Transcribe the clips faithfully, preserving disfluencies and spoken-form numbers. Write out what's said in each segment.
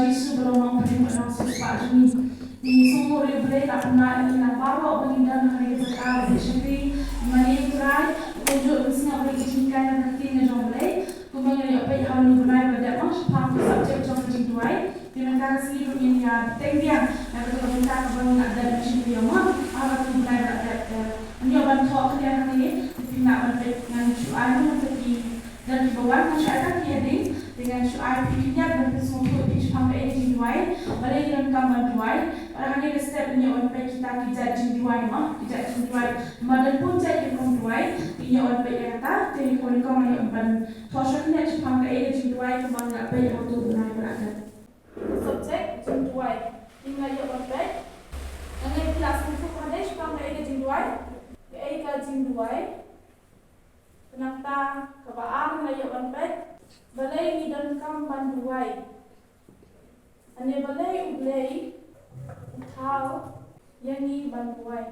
Jisu ba long Nongpynim bad Nongsiewspah jong ngi. Ngi sngewnguh ïa U Blei ba u la pynlong ïa ngi baroh ba ngin don ha kane ka jaka ba shakri. Mane U Trai, kumjuh ngi sngap ïa ki jinghikai na ka ktien ka jong U Blei. Kumba ngi la ïoh peit ha une u bnai ba la dep, shaphang ka subject jong ka jingduwai. Te mynta ka sngi ruh ngin ïa bteng biang ïa kata ka bynta kaba ngi la dep shim ïa ma ha kata u bnai ba la dep. Te ngin ïa ban thoh khyndiat hangne. Te phi lah ban peit, ngan shu ai ma kata ki don kiba wan, ngan shu ai tang ki heading. Te ngan shu ai phi khyndiat ban pynsngewthuh ïa phi shaphang kaei ka jingduwai, balei ngi donkam ban duwai. Bad ha kane ka step ngin ïa wan peit kita ki jait jingduwai, ma ki jait jingduwai. Namar don bun jait ki rukom duwai. Ngin ïa wan peit ïa kata. Te kawei kawei ngan ïa wan ban thoh sha khyndiat shaphang kaei ka jingduwai kumba ngi la peit ha utu u bnai ba la dep. Subject: jingduwai. Te ngi la ïa wan peit. Nangne phi lah sngewthuh ba dei shaphang kaei ka jingduwai. Kaei ka jingduwai. Te nangta kaba ar ngi la ïa wan peit, balei ngi donkam ban duwai. Lane balei U Blei u thaw ïa ngi ban duwai.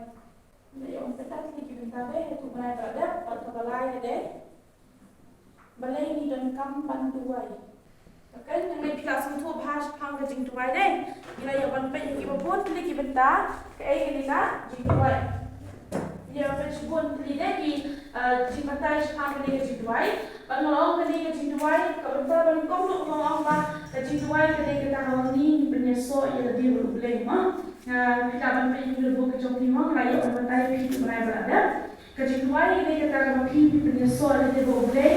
Ngi la ïa wan peit da ki bynta ba ha utu u bnai ba la dep, bad kaba lai ka dei, balei ngi donkam ban duwai. Okay, nangne phi lah sngewthuh bha shaphang ka jingduwai dei. Ngi la ïa wan peit ïa kiba bun tylli ki bynta. Kaei kane ka jingduwai. Ngi la ïa wan peit shibun tylli dei ki, eh, jingbatai shaphang kane ka jingduwai. Bad nga la ong kane ka jingduwai, ka bynta ba nyngkong ruh nga ong ba ka jingduwai ka dei kata kaba ngi pynïasoh ïa lade bad U Blei, ma. Nga, phi lah ban peit ïa ka list book ka jong phi, ma, nga la ïa wan batai ïa phi ha utu u bnai ba la dep. Ka jingduwai ka dei kata kaba phi, phi pynïasoh ïa lade bad U Blei.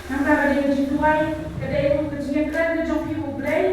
Nangta ka dei ka jingduwai, ka dei ruh ka jingïakren ka jong phi bad U Blei.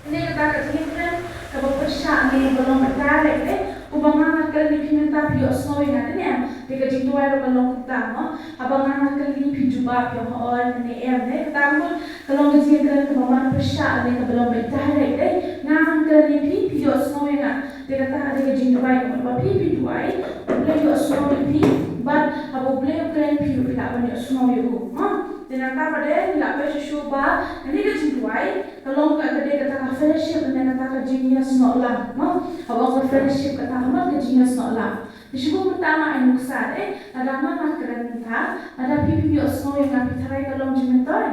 Kane kata ka jingïakren kaba pyrshah ne ba long beit direct, eh. Kumba nga nga kren ïa phi mynta phi ïohsngew ïa nga, dei ne em? Te ka jingduwai ruh ka long kumta, mo. Haba nga nga kylli phi jubab, phi ong hooid ne em, dei. Kata ruh ka long ka jingïakren kaba man pyrshah ne kaba long beit direct, dei. Nga nga kren ïa phi, phi ïohsngew ïa nga. Te kata ka dei ka jingduwai, kumba phi phi duwai, U Blei u ïohsngew ïa phi, bad haba U Blei u kren ïa phi ruh phi lah ban ïohsngew ïa u, mo. Te nangta pat de ngi lah peit shuh shuh ba kane ka jingduwai ka long ka, ka dei kata ka fellowship lane kata ka jingïasnoh lang, mo. Haba ka fellowship kata ka mut ka jingïasnoh lang. Te shu buh mynta nga ai nuksa, eh, lada nga nga kren mynta, lada phi phi ïohsngew ïa nga, phi tharai ka long jingmyntoi?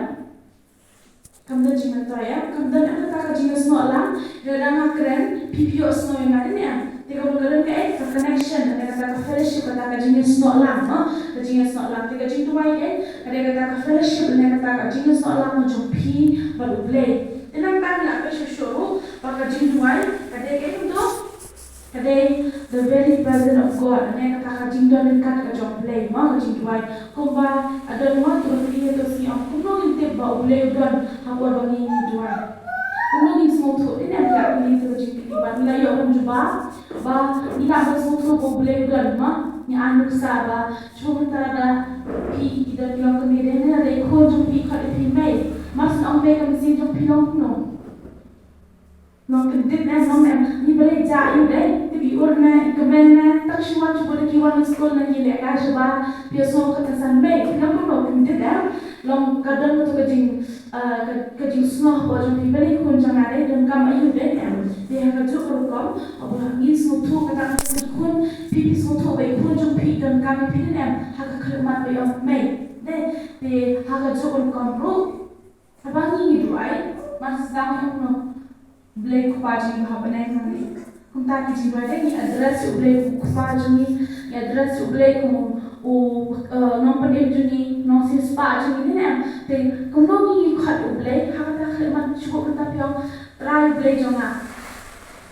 Kam don jingmyntoi, eh? Kam don, eh, kata ka jingïasnoh lang. Lada nga kren, phi phi ïohsngew ïa nga, dei ne em? Te ka mut ka don ka, eh, ka connection, kata ka fellowship, kata ka jingïasnoh lang, mo. Ka jingïasnoh lang. Te ka jingduwai ka, eh, ka dei kata ka fellowship, kata ka jingïasnoh lang jong phi bad U Blei. Te nangta ngi lah peit shuh shuh ruh ba ka jingduwai ka dei ka, eh, kumto. Ka dei the very presence of God, ne kata ka jingdon ryngkat ka jong U Blei, mo, ka jingduwai. Kumba, ah, don mo, to kylli, to sngew, kumno ngin tip ba U Blei u don ha ka por ba ngi ngi duwai? Kumno ngin sngewthuh? Te ngi la kylli to ka jingkylli, bad ngi la ïoh ban jubab ba ngi lah ban sngewthuh ba U Blei u don, mo. Ngi ai nuksa ba shu mynta da phi i don i longkmie, dei ne da i khun jong phi i khot ïa phi mei. Mar shu ong mei, ka mynsiem jong phi long kumno? Long kyndit ne, long ne, ngi balei ja ïa u dei, tip i ur ne, i kmen ne, tang shu wan shu bud ki wan skul ne, ngi lehkai shabar, phi ïohsngew ka kynsan mei, long kumno, kyndit ne, long ka don kato ka jing, ah, ka, ka jingsngew hapoh jong phi balei khun jong nga dei, donkam ïa u dei ne. Te ha kajuh ka rukom, haba ngi sngewthuh kata ka khun, phi phi sngewthuh ba i khun jong phi donkam ïa phi ne, ha ka khyllipmat phi ong mei, dei, te ha kajuh ka rukom ruh. Haba ngi ngi duwai, mar shu sdang ngi ong kumno, Blei Kpa jong ngi ba ha bneng, ngi, kumta ki jingduwai dei ngi address ïa U Blei kum u Kpa jong ngi, ngi address ïa U Blei kum u, eh, Nongpynim jong ngi, Nongsiewspah jong ngi, ne em? Te kumno ngi ngi khot ïa U Blei, ha kata ka khyllipmat shu kumta phi ong, Trai Blei jong nga.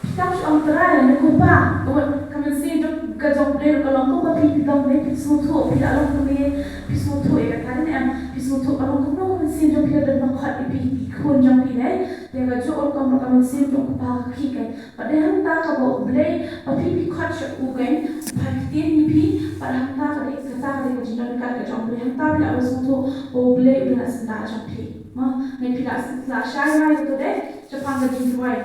Phi tang shu ong Trai lane Kpa, ka mut ka mynsiem jong, ka jong Blei ruh ka long kumba phi phi long ne, phi sngewthuh, phi la long kmie, phi sngewthuh ïa kata ne em, phi sngewthuh ka long kumno ka mynsiem jong phi ka don ba khot ïa phi, i khun jong phi ne, te kajuh ka rukom ruh ka mynsiem jong u Kpa ka khih kein. Bad dei hangta kaba U Blei, ba phi phi khot sha u kein, u phai ktien ïa phi, bad hangta ka dei, kata ka dei ka jingdon ryngkat ka jong U Blei, hangta phi lah ban sngewthuh ba U Blei u don ha syndah jong phi. Mo, ne phi lah, lah shai mai kato dei, shaphang ka jingduwai.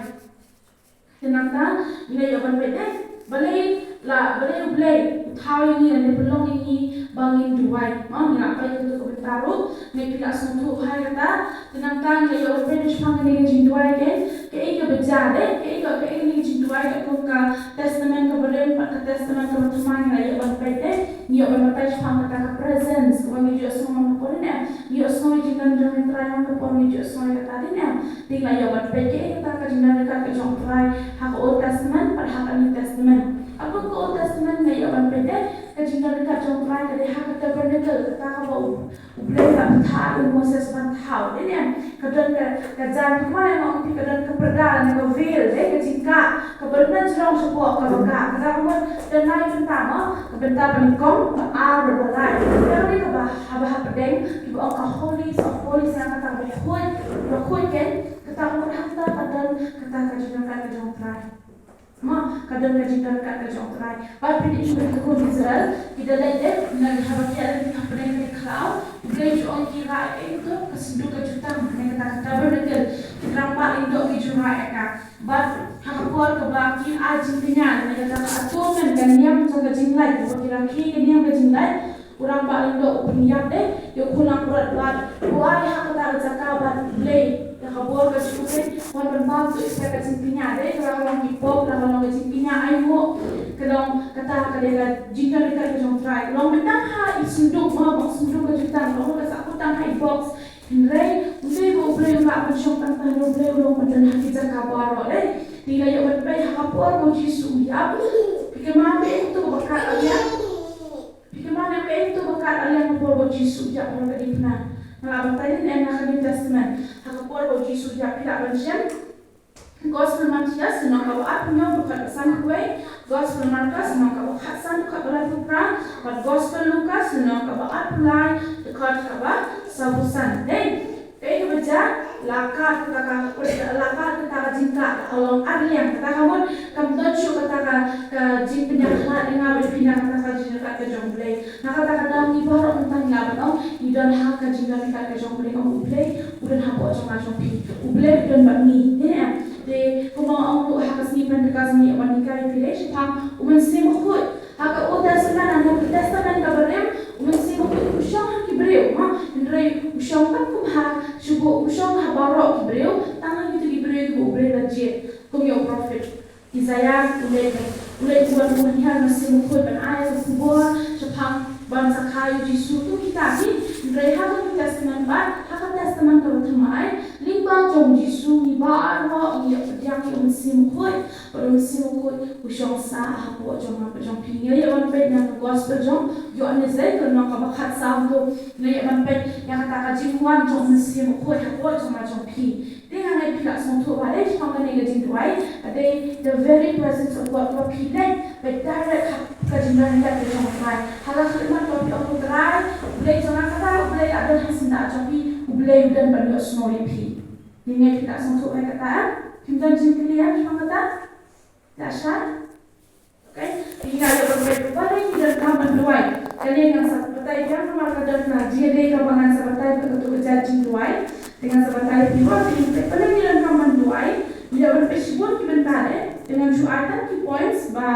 Te nangta, ngi la ïoh ban peit, eh, balei, La balei U Blei u thaw ïa ngi, lane pynlong ïa ngi ba ngin duwai? Ma, ngi la peit ïa katu ka bynta ruh, ngi phi la sngewthuh bha ïa kata. Te nangta ngi la ïoh ban peit shaphang kane ka jingduwai, te kaei kaba jia, te kaei ka, kaei kane ka jingduwai katkum ka Testament kaba rim bad ka Testament kaba thymmai ngi la ïoh ban peit, te ngi ïoh ban batai shaphang kata ka presence kaba ngi ju ïohsngew man ka por, ne? Ngi ïohsngew ïa ka jingdon jong U Trai man ka por, ngi ju ïohsngew ïa kata, ne? Te ngi la ïoh ban peit kaei kata ka jingdon ryngkat ka jong U Trai ha ka Old Testament bad ha ka New Testament. Katkum ka Old Testament ngi la ïoh ban peit, te ka jingdon ryngkat jong U Trai ka dei ha ka tabernacle, kata kaba U, U Blei u la pynthah ïa u Moses ban thaw, ne? Ka don ka, ka jaiñ, phi kynmaw ne, ma, phi, ka don ka pyrda lane ka veil, ne, ka jingkah kaba don na jrong shapoh kaba kah. Kata ka mut don lai bynta, ma, ka bynta ba nyngkong, ba ar bad ba lai. Te kane kaba haba hapdeng kiba ong ka Holies of Holies, na kata kaba khuid, kaba khuid, keiñ, kata ka mut hangta ka don kata ka jingdon ryngkat ka jong U Trai. Ma, ka don ka jingdon ryngkat ka jong U Trai. Bad phi dei shuh ba ki khun Israel ki da leit, eh, na, haba ki ïaid lynti hapdeng ka khlaw, U Blei u ju ong ïa ki rah ïa kaei kato, ka synduk ka jutang, ne kata ka tabernacle. Ki rangbah lyngdoh ki ju rah ïa ka. Bad ha ka por kaba ki ai jingkñia, ne kata ka atonement, ka niam jong ka jinglait, kaba ki rakhe ka niam ka jinglait, u rangbah lyngdoh u pynïap de ïa u khun langbrot, bad u ai ha kata ka jaka, bad U Blei da ka bor ka jong u, keiñ, u wan ban bam ïa kata ka jingkñia de, ka la ka long ki pop, ka la ka long ka jingkñia ainguh, ka long kata ka dei ka jingdon ryngkat ka jong U Trai. Ka long beit tang ha i synduk, ma, bad synduk ka jutang, ka long ka sah kut tang ha i box. Hynrei ym dei ba U Blei u lah ban shong tang ha, U Blei u long ban don ha ki jaka baroh de. Te ngi la ïoh ban peit ha ka por ba U Jisu u ïap, phi kynmaw kaei kato kaba kat ar liang? Phi kynmaw ne kaei kato kaba kat ar liang ha ka por ba U Jisu u ïap ha ka dipna? Nga la batai ne na ka New Testament, ha ka por ba U Jisu u ïap, phi lah ban shem? Gospel Mathaios, lynnong kaba arphew hynñiew, dkhot ba sanphew wei. Gospel Markos, lynnong kaba khatsan, dkhot ba laiphew phra. Bad Gospel Lukas, lynnong kaba arphew lai, dkhot kaba sawphew san. Dei, kaei kaba jia? La kat kata ka, la kat kata ka jingkah, la long ar liang. Kata ka mut kam don shuh kata ka, ka jingpynïakhlad ïa nga bad ïa phi na kata ka jingkah ka jong U Blei. Na kata ka daw ngi baroh mynta ngi lah ban ong ngi don ha ka jingdon ryngkat ka jong U Blei, ong U Blei u don hapoh jong nga jong phi. U Blei u don bad ngi. Te, te kumba nga ong ruh ha ka sngi Pentekost, ngi ïoh ban hikai phi lei shaphang U Mynsiem Bakhuid. Ha ka Old Testament, ha ka Testament kaba rim, U Mynsiem Bakhuid u shong ha ki briew, ha, hynrei u shong tang kum ha, shu ba u shong ha baroh ki briew, tang ha kito ki briew kiba U Blei u la jied, kum ïa u prophet Isaiah, u leit, u leit u wan, u wan hiar Mynsiem Bakhuid ban ai ka khubor shaphang ban sa kha ïa U Jisu, to kita hi. Hynrei ha ka New Testament bad ha ka Testament kaba thymmai, lyngba jong U Jisu ngi baroh ngi ïoh pdiang ïa U Mynsiem Bakhuid, bad U Mynsiem Bakhuid u shong sah hapoh jong nga bad jong phi. Ngi ïoh ban peit na ka Gospel jong Ïoannis, eh, ka lynnong kaba khatsaw, to ngi ïoh ban peit ïa kata ka jingwan jong U Mynsiem Bakhuid hapoh jong nga jong phi. Te nga ngeit phi la sngewthuh ba dei shaphang kane ka jingduwai, ba dei the very presence of God, ba phi leit, ba direct ha ka jingdon ryngkat ka jong U Trai. Ha ka khyllipmat ba phi ong, Ko Trai, U Blei jong nga, kata U Blei la don ha syndah jong phi, U Blei u don ban ïohsngew ïa phi. Te nga ngeit phi la sngewthuh ba kata, eh? Phim don jingkylli, eh, shaphang kata? Te shai? Okay? Te ngi la ïoh ban peit balei ngi donkam ban duwai. Kane ngan sa batai biang namar ka don ka jingïadei kaba ngan sa batai bad kato ka jait jingduwai. Te ngan sa batai phi ba, te ngi peit balei ngi donkam ban duwai. Ngi ïoh ban peit shibun ki bynta de. Te ngan shu ai tang ki points ba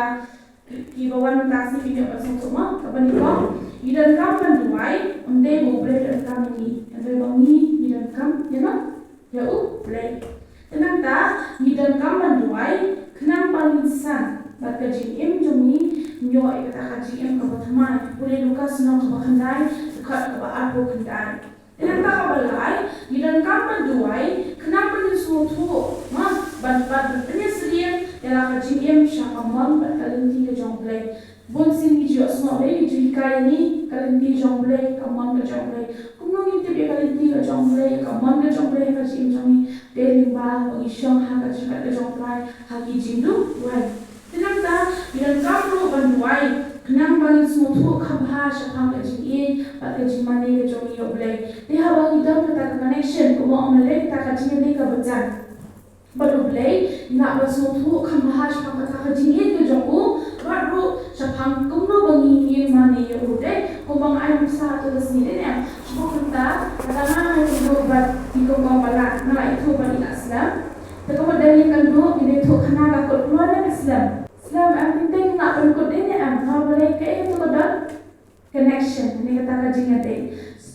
kiba wan mynta ka sngi phin ïoh ban sngewthuh mo. Kaba nyngkong, ngi donkam ban duwai ym dei ba U Blei u donkam ïa ngi, hynrei ba ngi ngi donkam ïa no? Ïa U Blei. Te nangta ngi donkam ban duwai khnang ba ngin san bad ka jingim jong ngi, ngin ïoh ïa kata ka jingim kaba thymmai. Pule Lukas lynnong kaba khyndai, dkhot kaba arphew khyndai. Te nangta kaba lai, ngi donkam ban duwai khnang ba ngin sngewthuh, ma, ban, ban pynïasyriem ïa la ka jingim sha ka mon bad ka lynti ka jong U Blei. Bun sien ngi ju ïohsngew, eh, ngi ju hikai ïa ngi, ka lynti jong U Blei, ka mon ka jong U Blei. Kumno ngin tip ïa ka lynti ka jong U Blei, ka mon ka jong U Blei ha ka jingim jong ngi? Dei lyngba ba ngi shong ha ka jingkyrkhu ka jong U Trai ha ki jingduwai. Te nangta ngi donkam ruh ban duwai khnang ba ngin sngewthuh kham bha shaphang ka jingïeit bad ka jingmane ka jong ngi ïa U Blei. Te haba ngi don kata ka connection, kumba ong mynlei, kata ka jingïadei kaba jan bad U Blei, ngi lah ban sngewthuh kham bha shaphang kata ka jingïeit ka jong u, bad ruh shaphang kumno ba ngin ïeng mane ïa u. Te kumba nga ai nuksa ha kane ka sngi, te ne, shu buh mynta, kata nga ïakynduh bad i kong kong ba lah, nga la ïathuh ba ngi la slem. Te kumba dang ïakynduh, ngi la ïathuh khana ka kut kloi ne ka slem. Slem, em, teng teng nga lah ban kut de, Ïa kata ka don connection, ne kata ka jingïadei.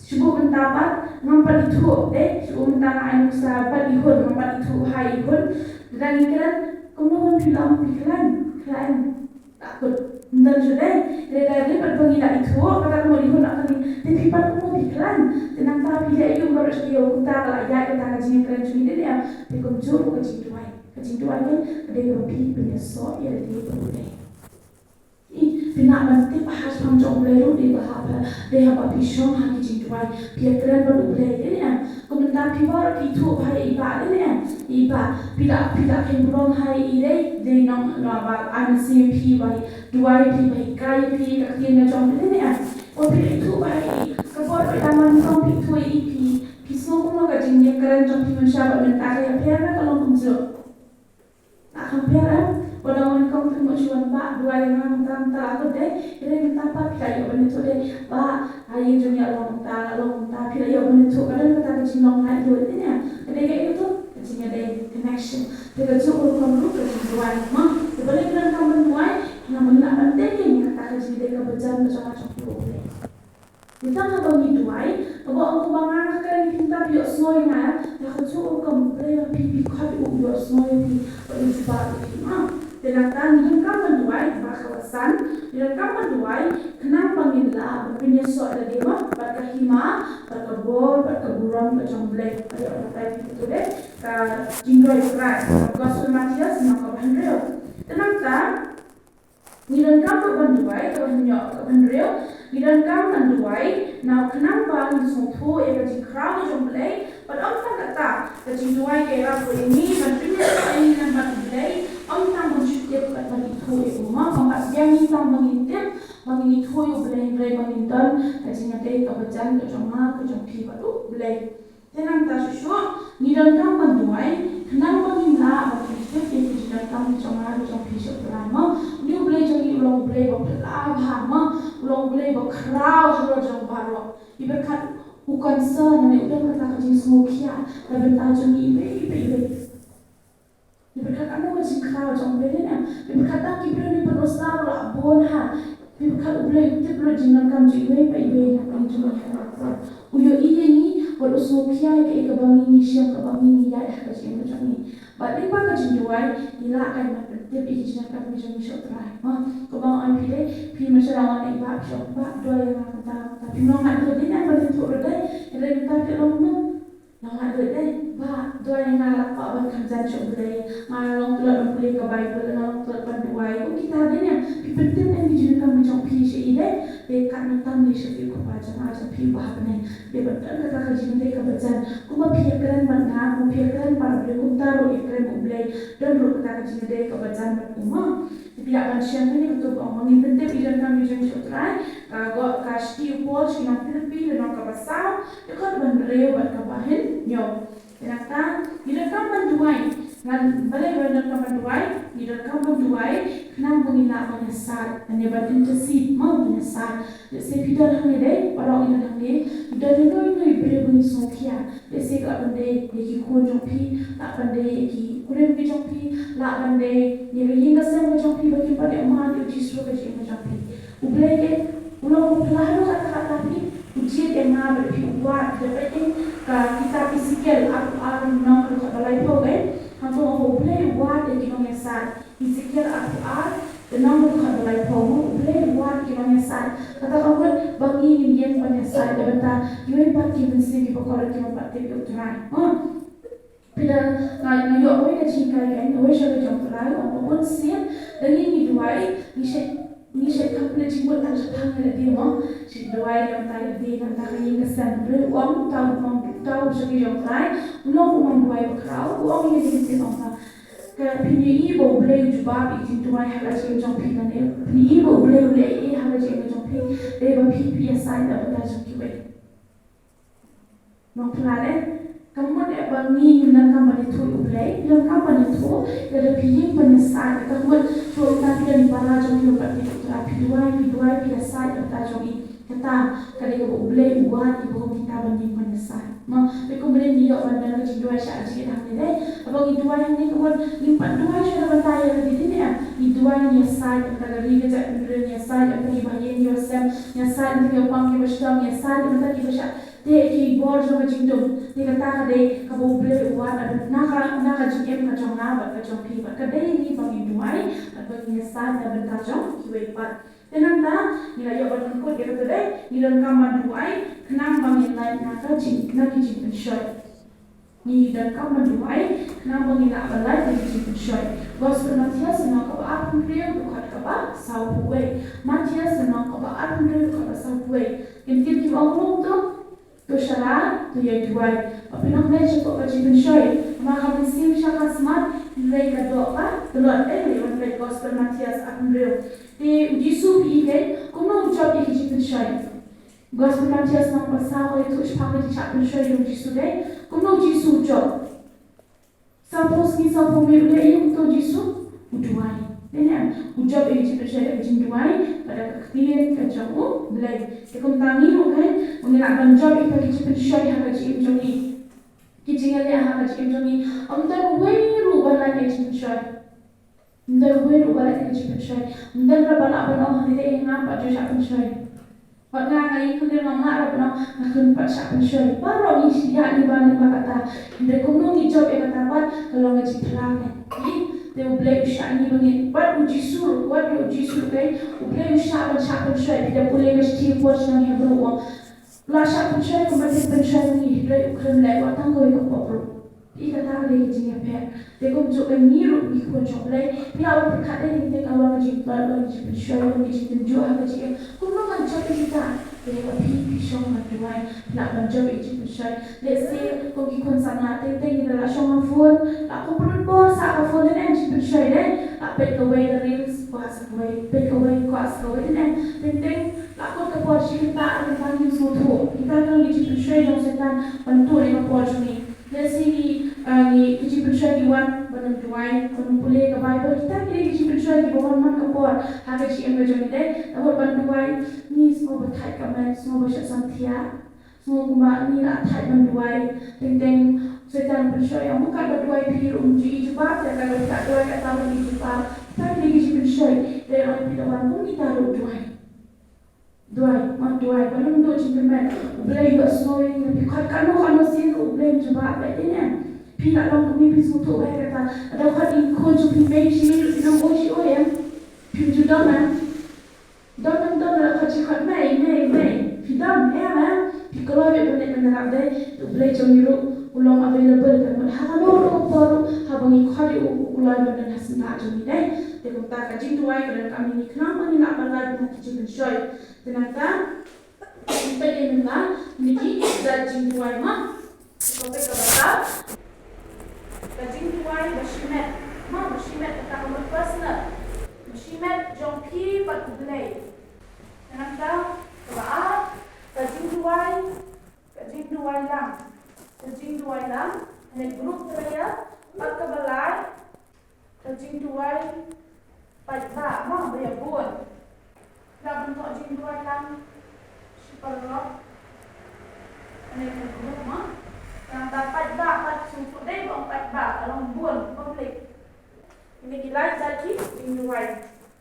Shu mynta pat ngam pat ithuh, dei, shu mynta nga ai nuksa pat i hun, ngam pat ithuh ha i hun. Dang i kren, kumno ban phi lam phi khlaiñ, khlaiñ. Takut. Ynda shu dei, dei dei dei pat ba ngi la ithuh, kata kumno i hun la kane, te phi pat kumno phi khlaiñ. Te nangta phi dei ïa u baroh shu ïa u kumta ka la ïaid kata ka jingkren jong ngi dei ne em, te kumjuh ka jingduwai. Ka jingduwai ne, ka dei kaba phi pynïasoh ïa lade bad U Blei. I, phi nang ban tip ba ha shaphang jong U Blei ruh dei ba ha ba, dei haba phi shong ha ki jingduwai, phi ïakren bad U Blei, dei ne em? Kumta phi baroh phi ithuh ba ha i Bah, dei ne em? I Bah, phi la, phi la kheiñ burom ha i, dei, dei nong, nong ba, an siem phi ba, duwai phi ba, kai phi ka ktien ka jong, dei ne em? Wat phi la ithuh ba ha i, ka por ba i dang wan burom phi ithuh i phi, phi sngew kumno ka jingïakren jong phi mynshuwa bad mynta ka ïapher ka long kumjuh. Nga compare em, ba dang wan kong te mo shu wan Bah, duwai ïa nga mynta mynta la kut dei, ïa dei mynta pat phi la ïoh ban ithuh dei, Bah, ha ïing jong ngi la long mynta, la long mynta, phi la ïoh ban ithuh, ka don kata ka jinglong laitluid dei ne, ka dei kaei kata, ka jingïadei, connection. Te kajuh ka rukom ruh ka jingduwai, mo, te balei ngi donkam ban duwai, namar ngi lah ban tip ïa kata ka jingïadei kaba jan ka jong nga jong phi bad U Blei. Ngi tang haba ngi duwai, haba ong kumba nga nga kren ïa phi mynta phi ïohsngew ïa nga, ïa kajuh ka rukom Blei ba phi phi khot ïa u ïohsngew ïa phi, bad u jubab ïa phi ma. Te nangta ngi donkam ban duwai, ba kaba san, ngi donkam ban duwai, khnang ba ngin lah ban pynïasoh ïa lade ma, bad ka hima, bad ka bor, bad ka burom ka jong U Blei. Ïa ka tai phi tu de, ka jingduwai U Trai, ka Gospel Mathaios, lynnong kaba hynriew. Te nangta, ngi donkam ruh ban duwai, kaba hynñiew, kaba hynriew, ngi donkam ban duwai, na khnang ba ngin sngewthuh ïa ka jingkhraw ka jong U Blei, bad ym tang kata, ka jingduwai ka ïarap ruh ïa ngi, ban pynïasoh ïa ngi lem bad U Blei, ym tang ban shu tip bad ban ithuh ïa u ma, ba bad ïa ngi tang ba ngin tip, ba ngin ithuh ïa U Blei, hynrei ba ngin don, ka jingïadei kaba jan ka jong nga, ka jong phi bad U Blei. Te nangta shuh shuh, ngi donkam ban duwai, khnang ba ngin lah ban pyntip ïa ki jingdonkam ki jong nga ki jong phi sha U Trai mo. Une U Blei jong ngi u long U Blei ba phylla bha mo, u long U Blei ba khraw halor jong baroh. Ki pyrkhat u concern ne u don kata ka jingsngewkhia na bynta jong ngi iwei pa iwei. Phi pyrkhat ano ka jingkhraw jong U Blei ne em? Phi pyrkhat tang ki briew ne pyndonkam la bun ha. Phi pyrkhat U Blei u tip lut jingdonkam jong iwei pa iwei na ka jingim jong ngi ha ka por. U ïohi ïa ngi bad u sngewkhia ïa kaei kaba ngi ngi shem kaba ngi ngi ïaid ha ka jingim jong ngi. Bad lyngba ka jingduwai ngi lah ban pyntip ïa ki jingdonkam jong ngi sha U Trai. Ha, kaba ngan phi dei phi mynshuwa wan ïa i Bah, phi ong Bah duwai ïa nga kata kata. Phim long hynrei dei ne em ban ïathuh ruh dei. Hynrei mynta phi long kumno? Nga la duwai dei, Bah, duwai ïa nga, nga la kwah ban kynjan sha U Blei, nga la long tlot ban pule ka Baibl, nga la long tlot ban duwai. Kum kita dei ne em, phi pyntip ïa ki jingdonkam ki jong phi sha i dei, dei kat nangta ne sha phi ko Pa jong nga jong phi uba ha bneng. Dei ban don kata ka jingïadei kaba jan, kumba phi ïakren bad nga, kumba phi ïakren bad U Blei, kumta ruh ïakren bad U Blei, don ruh kata ka jingïadei kaba jan bad u ma. Te phi lah ban shem kane kato ba ong ba ngin pyntip ïa ki jingdonkam ki jong ngi sha U Trai, ka, ka shiti u Paul sha ki nong Philippi, lynnong kaba saw, dkhot ba hynriew bad kaba hynñiew. Te nangta, ngi donkam ban duwai. Ngan balei ba ngi donkam ban duwai? Ngi donkam ban duwai khnang ba ngin lah ban ïasaid, lane ban intercede, mo, ban ïasaid. Lehse phi don hangne dei, baroh ngi don hangne, ngi don ïano ïano i briew ba ngi sngewkhia. Lehse ka lah ban dei ïa ki khun jong phi, lah ban dei ïa ki kurim ki jong phi, lah ban dei ïa ka ïing ka sem ka jong phi ba kim pat ïoh mad ïa U Jisu ha ka jingim ka jong phi. U Blei ke u long u pynlong haduh katta katta phi, u jied ïa nga bad phi, u wad, da peit ïa ka kitab Esekiel arphew ar, lynnong ka dkhot ba laiphew, eh. Hangto U Blei u wad ïa ki nongïasaid. Esekiel arphew ar, lynnong ka dkhot ba laiphew, U Blei u wad ïa ki nongïasaid. Kata ka mut ba ngi ngin ïeng ban ïasaid, da bynta kiwei pat ki mynsiem kiba kordor kiba pat tip ïa U Trai. Ha. Phi da, nga, nga ïoh wei ka jinghikai kein, wei sha ka jong U Trai, ong ba bun sien, da ngi ngi duwai, ngi shait, ngi shait complete jingmut tang shaphang ïa lade mo, shait duwai ïa lade, ïa lade, ïa lade ka ïing ka sem, hynrei u ong, uta u ong, uta u shakri jong U Trai, u long u nongduwai bakhraw, u ong ïa lade, ong ba, ka phin ïohi ba U Blei u jubab ïa ki jingduwai ha ka jingim jong phi lane, phin ïohi ba U Blei u leh ei ha ka jingim jong phi, dei ba phi, phi ïasaid na bynta jong kiwei. Nongpynlait eh, ka mut eh ba ngi ngim donkam ban ïathuh ïa U Blei, ngim donkam ban ïathuh, lada phi ïeng ban ïasaid, ka mut shuwa mynta phi don i para jong phi ba pat phi duwai, phi duwai, phi ïasaid na bynta jong i. Kata ka dei kaba U Blei u wad ïa kiba kum kita ban ïeng ban ïasaid. Mo, te kumne ngi ïoh ban don ka jingduwai sha ka jingïaid hangne. Haba ngi duwai hangne, kumno ngim pat duwai shuh da ban duwai ïa lade, dei ne em? Ngi duwai, ngi ïasaid ïa ka ri ka jaitbynriew, ngi ïasaid ïa ki bahaïing ki basem, ngi ïasaid ïa ki bapang ki bashitom, ngi ïasaid ïa kiba shah teh ïa ki bor jong ka jingdum. Te kata ka dei kaba U Blei u wad na ka, na ka jingim ka jong nga bad ka jong phi, bad ka dei ngi ba ngin duwai bad ba ngin ïasaid na bynta jong kiwei pat. Te nangta ngi la ïoh ban pynkut ïa kata, dei ngi donkam ban duwai khnang ba ngin lait na ka jing, na ki jingpynshoi. Ngi donkam ban duwai khnang ba ngin lah ban lait na ki jingpynshoi. Gospel Mathaios lynnong kaba arphew hynriew, dkhot kaba sawphew wei. Mathaios lynnong kaba arphew hynriew, dkhot kaba sawphew wei. Kin, kin, kiba ong kumno to? To shalai, to ïai duwai. Ba phin ym leit shapoh ka jingpynshoi, namar ka mynsiem sha ka smat, hynrei ka doh ka tlot. Ei, wan peit Gospel Mathaios arphew hynriew. Te u Jisu, phi i kein kumno u jop ïa ki jingpynshoi. Gospel Mathaios lynnong ba saw ka ïathuh shaphang ka jingshah pynshoi jong u Jisu, dei kumno u Jisu u jop. Sawphew sngi sawphew miet u leh ïa u, to u Jisu u duwai. Dei ne em? U jop ïa ki jingpynshoi da ka jingduwai bad da ka ktien ka jong U Blei. Te kumta ngi ruh kein, ba ngin lah ban jop ïa ki jingpynshoi ha ka jingim jong ngi, ki jingïaleh ha ka jingim jong ngi, ym don uwei ruh uba lait ïa ki jingpynshoi. Ym don uwei ruh uba lait ïa ki jingpynshoi. Ym don ruh uba lah ban ong, hangne dei ïa nga pat ju shah pynshoi. Wat nga, nga ïeng khyndiat, ngam lah ruh ban ong nga khun pat shah pynshoi. Baroh ngi shah ïa ngi ba ngi ba kata. Hynrei kumno ngi jop ïa kata pat, ka long ka jingphla kein. Te U Blei u shah ngi ba ngin, wat u Jisu ruh, wat ïa u Jisu ruh kein, U Blei u shah ban shah pynshoi. Phi da pule ka shithi por sha ngi ha Hebru, u ong, la shah pynshoi kumba phin pynshoi ngi, hynrei u khlem leh wat tang kawei ka pop ruh. Ïa kata ka dei ka jingïapher. Te kumjuh ka ngi ruh ngi khun jong U Blei. Phi lah ban pyrkhat dei teng teng ka wan ka jingtlot, wan ka jingpynshoi, wan ka jingtynjuh ha ka jingim. Kumno ngan jop ïa kita? Te haba phi, phi shong ban duwai, phi lah ban jop ïa ka jingpynshoi. Let's say kum ki khun samla, teng teng ngi la shong ha phone, la kum pynbor sa ka phone, dei ne em, jingpynshoi dei. La peit kawei ka reels, kwah sa kawei, peit kawei, kwah sa kawei, dei ne em. Teng teng la kut ka por shi kynta ar kynta ngim sngewthuh. Kita ki long ki jingpynshoi jong Soitan ban tuh ïa ka por jong ngi. Let's say ngi, ah, ngi, ki jingpynshoi ki wan ban ym duwai, ban ym pule ka Baibl. Kita ki dei ki jingpynshoi kiba wan man ka por ha ka jingim ka jong ngi, dei. Namar ban duwai, ngi sngew ba thait ka met, sngew ba shah samthiah, sngew kumba ngi la thait ban duwai. Teng teng Soitan pynshoi ïa ngi, katba duwai phi ruh ym ju i jubab, te katba phi duwai kata ruh ym i jubab. Kita ki dei ki jingpynshoi. Te ong phi, da wan kum kita ruh duwai. Duwai, ma duwai, ba ym duh jingkyrmen. U Blei u ïohsngew ïa ngi, phi khot kano kano sien ruh U Blei um jubab, ba dei ne em. Phi la long kumne, phi sngewthuh ba ïa kata. Lada khot ïa ki khun jong phi Mei, Shimei ruh phin ong oi, shi oi em. Phim ju dom em. Dom em, dom em, lada khot shi khot Mei, Mei, Mei, phi dom em, em. Phi kloi ban leit ban ïarap, dei. U Blei jong ngi ruh u long available, kan mut ha kano kano ka por ruh, haba ngi khot ïa u, u kloi ban don ha sla jong ngi, dei. Te kumta ka jingduwai ka donkam ïa ngi khnang ba ngin lah ban lait na ki jingpynshoi. Te nangta, peit ïa mynta, ngi ki jait jingduwai, ma. Ka topic kaba saw, ka jingduwai ba shimet. Ma, ba shimet, kata ka mut personal. Ba shimet jong phi bad U Blei. Te nangta, kaba ar, ka jingduwai, ka jingduwai lang. Ka jingduwai lang, ne group prayer, bad kaba lai, ka jingduwai paidbah, ma, ba ïa bun. Lah ban thoh jingduwai lang shi paralok. Ane ka group, ma. Nangta paidbah pat, sngewthuh dei ba ong paidbah, ka long bun, public. Kine ki lai jait ki jingduwai.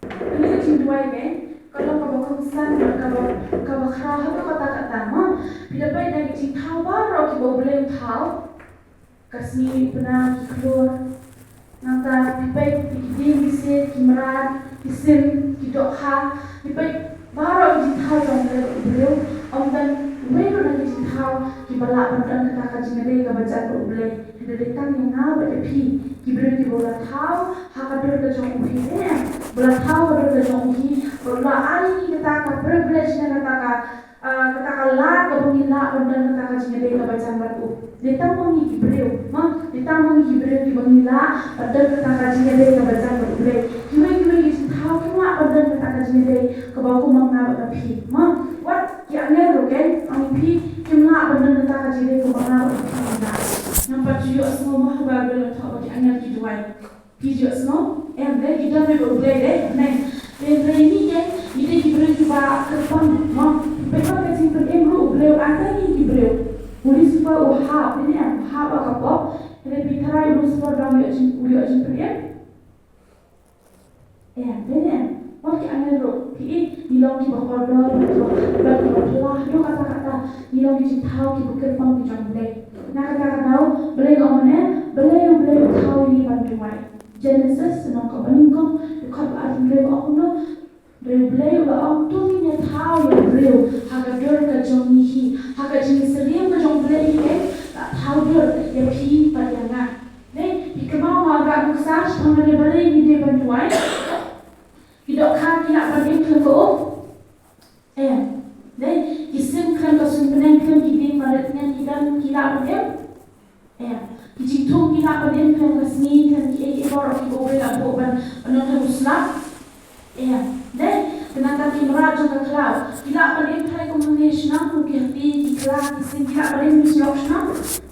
Kine ki jingduwai ne, ka long kaba kongsan, kaba, kaba khraw haduh katta katta, ma. Phi da peit na ki jingthaw baroh kiba U Blei u thaw. Ka sngi, u pna, ki khlur. Nangta phi peit ïa ki dieng, ki siej, ki mrad, ki sim, ki dohkha. Phi peit baroh ki jingthaw jong U Blei bad u briew. Ym don uwei ruh na ki jingthaw kiba lah ban don kata ka jingïadei kaba jan bad U Blei. Hynrei dei tang ïa nga bad ïa phi, ki briew kiba u la thaw ha ka dur ka jong u hi, eh, ba la thaw ha ka dur ka jong u hi, ba u la ai ïa ngi kata ka privilege ne kata ka Ah, kata ka lad kaba ngi lah ban don kata ka jingïadei kaba jan bad u. Dei tang ma ngi ki briew, ma, dei tang ma ngi ki briew kiba ngi lah ban don kata ka jingïadei kaba jan bad U Blei. Kiwei kiwei ki jingthaw kim lah ban don kata ka jingïadei kaba kum ma nga bad ma phi. Ma, wat ki angel ruh, kein, ma phi kim lah ban don kata ka jingïadei kaba nga bad ma phi ngi lah. Ngam pat ju ïohsngew ma haba la thoh ba ki angel ki duwai. Phi ju ïohsngew? Em, dei, ki don bad U Blei, dei, amen. Te hynrei ngi, kein, ngi dei ki briew kiba kyrpang, mo. Phi peit Ata ngi ki briew. U Lucifer u hap, dei ne em, u hap ha ka pop. Hynrei phi tharai u Lucifer u dang ïoh jing, u ïoh jingpynim? Em, dei ne em. Wat ki angel ruh, phi i, ngi long kiba kordor, bad kiba, bad kiba phylla, haduh katta katta, ngi long ki jingthaw kiba kyrpang ki jong U Blei. Na kata ka daw, Blei u ong ne, Blei, U Blei u thaw ïa ngi ban duwai. Genesis, lynnong kaba nyngkong, dkhot ba arphew hynriew ba ong kumno, Hynrei U Blei u la ong, to ngin ïa thaw ïa u briew ha ka dur ka jong ngi hi, ha ka jingsyriem ka jong U Blei hi, eh, la thaw dur ïa phi bad ïa nga. Dei, phi kynmaw ha ka Nuksa, shaphang kane balei ngi dei ban duwai. Ki dohkha ki lah ban im khlem ka um. Em. Dei, ki sim khlem ka suiñ bneng, khlem ki dieng barit, ngan ki don ki lah ban im. Em. Ki jingthung ki lah ban im khlem ka sngi, khlem kiei kiei baroh kiba U Blei la buh ban, ban long ha u slap. Em. Dei, te nangta ki mrad jong ka khlaw ki lah ban im tharai kum hangne shnong, kum ki hati, ki kla, ki sing, ki lah ban im ki shnong shnong.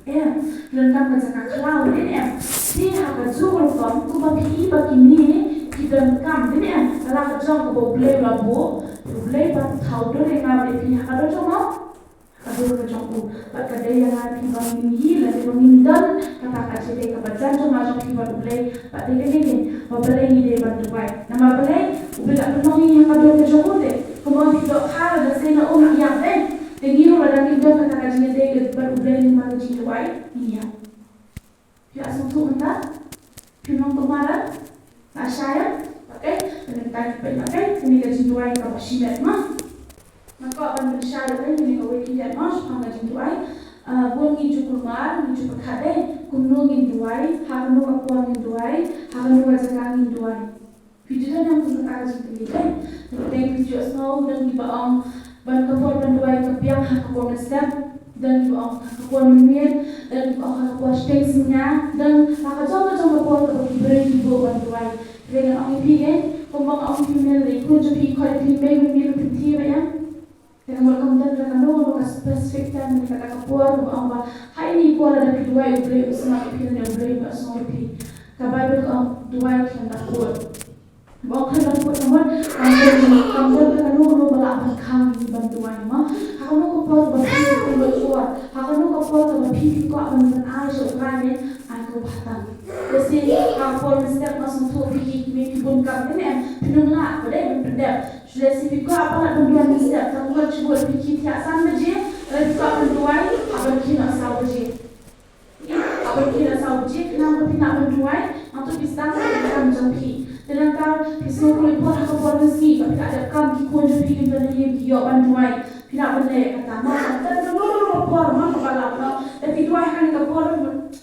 Em. Te nangta ka jaka khlaw, dei ne em. Te ha kajuh ka rukom, kumba phi i ba kine ki donkam, dei ne em. Ka la ka jong kaba U Blei u la buh, U Blei u ban thaw dur ïa nga bad ïa phi ha ka dur jong u. Ka dur ka jong u. Bad ka dei ïa nga ïa phi ba ngin ïohi lane ba ngin don kata ka jingïadei kaba jan jong nga jong phi bad U Blei. Bad dei kane keiñ ba balei ngi dei ban duwai. Namar balei? U Blei la pynlong ïa ngi ha ka dur ka jong u te. Kumba phi dohkha lada sei na um la ïap dei. Te ngi ruh lada ngim don kata ka jingïadei bad U Blei lyngba ka jingduwai, ngin ïap. Phi la sngewthuh mynta? Phim long kulmar? La shai? Okay. Te nangta ngin peit, okay, kane ka jingduwai kaba shimet ma. Nga kwah ban pynshai ruh kane kawei ka ïa ma shaphang ka jingduwai. Ah, bun ngi ju kulmar, ngi ju pyrkhat dei kumno ngin duwai, ha kano ka por ngin duwai, ha kano ka jaka ngin duwai. Phi ju don ïa kata ka jingkylli dei. Te phi ju sngew don kiba ong ba ka por ban duwai ka biang ha ka por mynstep, don kiba ong ha ka por mynmiet, don kiba ong ha ka por shiteng synñia, don ha ka jong ka jong ka por kaba ki briew ki buh ban duwai. Te ngan ong ïa phi keiñ, kumba nga ong ïa phi mynne, lei khun jong phi khot ïa phi mynmiet mynmiet, phi thied ba ïa. Te namar kam don kano kano ka specific time ne kata ka por kaba ong ba ha ine i por lada phi duwai U Blei u sngap ïa phi lane U Blei u sngap ïa phi. Ka Baibl ka ong duwai khlem da kut. Ba ong khlem da kut namar kam don, kam don kano kano ba lah ban khang ïa ngi ban duwai ma. Ha kano ka por ba phi, kano ka por, ha kano ka por ba phi, phi kwah ban, ban ai sha U Trai ne, ai kaba khatduh. Lehse ha ka por mynstep nga sngewthuh phi, phi, phi bun kam, dei ne em, phin ym lah ba dei ban pyndep. Lehse phi kwah palat ban duwai mynstep, tang khlem shibun phi kit ïa san baje, lada phi kwah ban duwai, hap ban kit ïa saw baje. Hap ban kit ïa saw baje, khnang ba phin lah ban duwai, hangto phi sdang ka kam jong phi. Te nangta phi sngew khlem por ha ka por mynsngi, ba phi lah dep kam, ki khun jong phi kim don ha ïing ki ïoh ban duwai. Phi lah ban leh kata, ma kata ka por ma kaba lah, no. Te phi duwai ha kane ka por,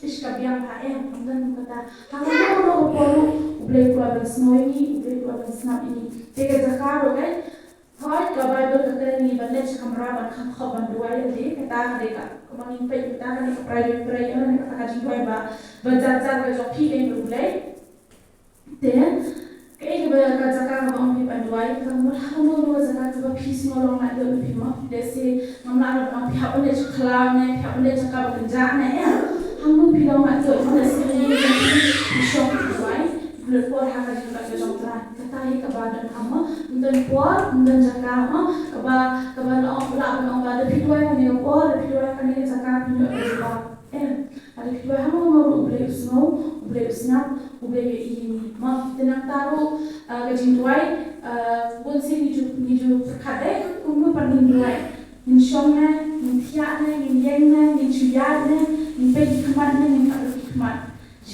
ish ka biang ha em, kam don kata. Ha kano kano ka por ruh, U Blei u kwah ban sngew ïa ngi, U Blei u kwah ban sngap ïa ngi. Te ka jaka ruh keiñ, hooid ka Baibl ka kren ïa ngi ban leit sha kamra ban kham khop ban duwai ïa lade, kata ka dei ka, kumba ngin peit kata ka dei ka private prayer ne kata ka jingduwai ba, ba jar jar ka jong phi keiñ bad U Blei. Te kaei kaba ka jaka kaba ong phi ban duwai, ka mut ha kano kano ka jaka kaba phi sngew long lait lut na phi mo. Lehse ngam lah ban ong phi hap ban leit sha khlaw ne, phi hap ban leit sha jaka ba kynjah ne, em. Hangno phi long lait lut mo, lehse phi shong phi duwai, phi lut por ha ka jingduwai ka jong U Trai. Kata hi kaba donkam mo, ym don por, ym don jaka mo, kaba, kaba lah ong, lah ban ong ba da phi duwai kane ka por, da phi duwai kane ka jaka phin ïoh ka jubab. Em, lada phi duwai ha kano kano ruh U Blei u sngew, U Blei u sngap, U Blei u ïohi ïa ngi. Ma, te nangta ruh, ah, ka jingduwai, ah, bun sien ngi ju, ngi ju pyrkhat dei, kumno pat ngin duwai. Ngin shong ne, ngin thiah ne, ngin ïeng ne, ngin shu ïaid ne, ngin peit ki khmat ne, ngin khap ki khmat.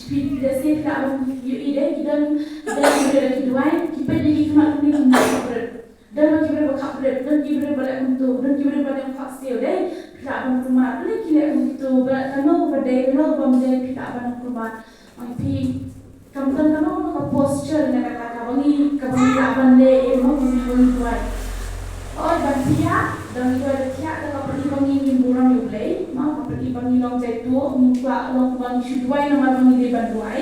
Phi, lehse phi lah ban ïohi dei, ki don, ki don ki briew da ki duwai, ki peit ki khmat ne, ngin khap bret. Don ki briew ba khap bret, don ki briew ba leh kumto, don ki briew ba leh khap siew dei, phi lah ban kulmar, balei ki leh kumto, ba kano ba dei, kano ba ym dei, phi lah ban kulmar. Ong phi, kam don kano kano ka posture ne kata kaba ngi, kaba ngi lah ban leh, eh, mo, ngi, ngi duwai. Hooid ban thiah, don ki duwai da thiah, da ka pyni ba ngi ngim burom ïa U Blei, mo, ka pyni ba ngi long jaituh, ngim kwah long ba ngi shu duwai namar ba ngi dei ban duwai.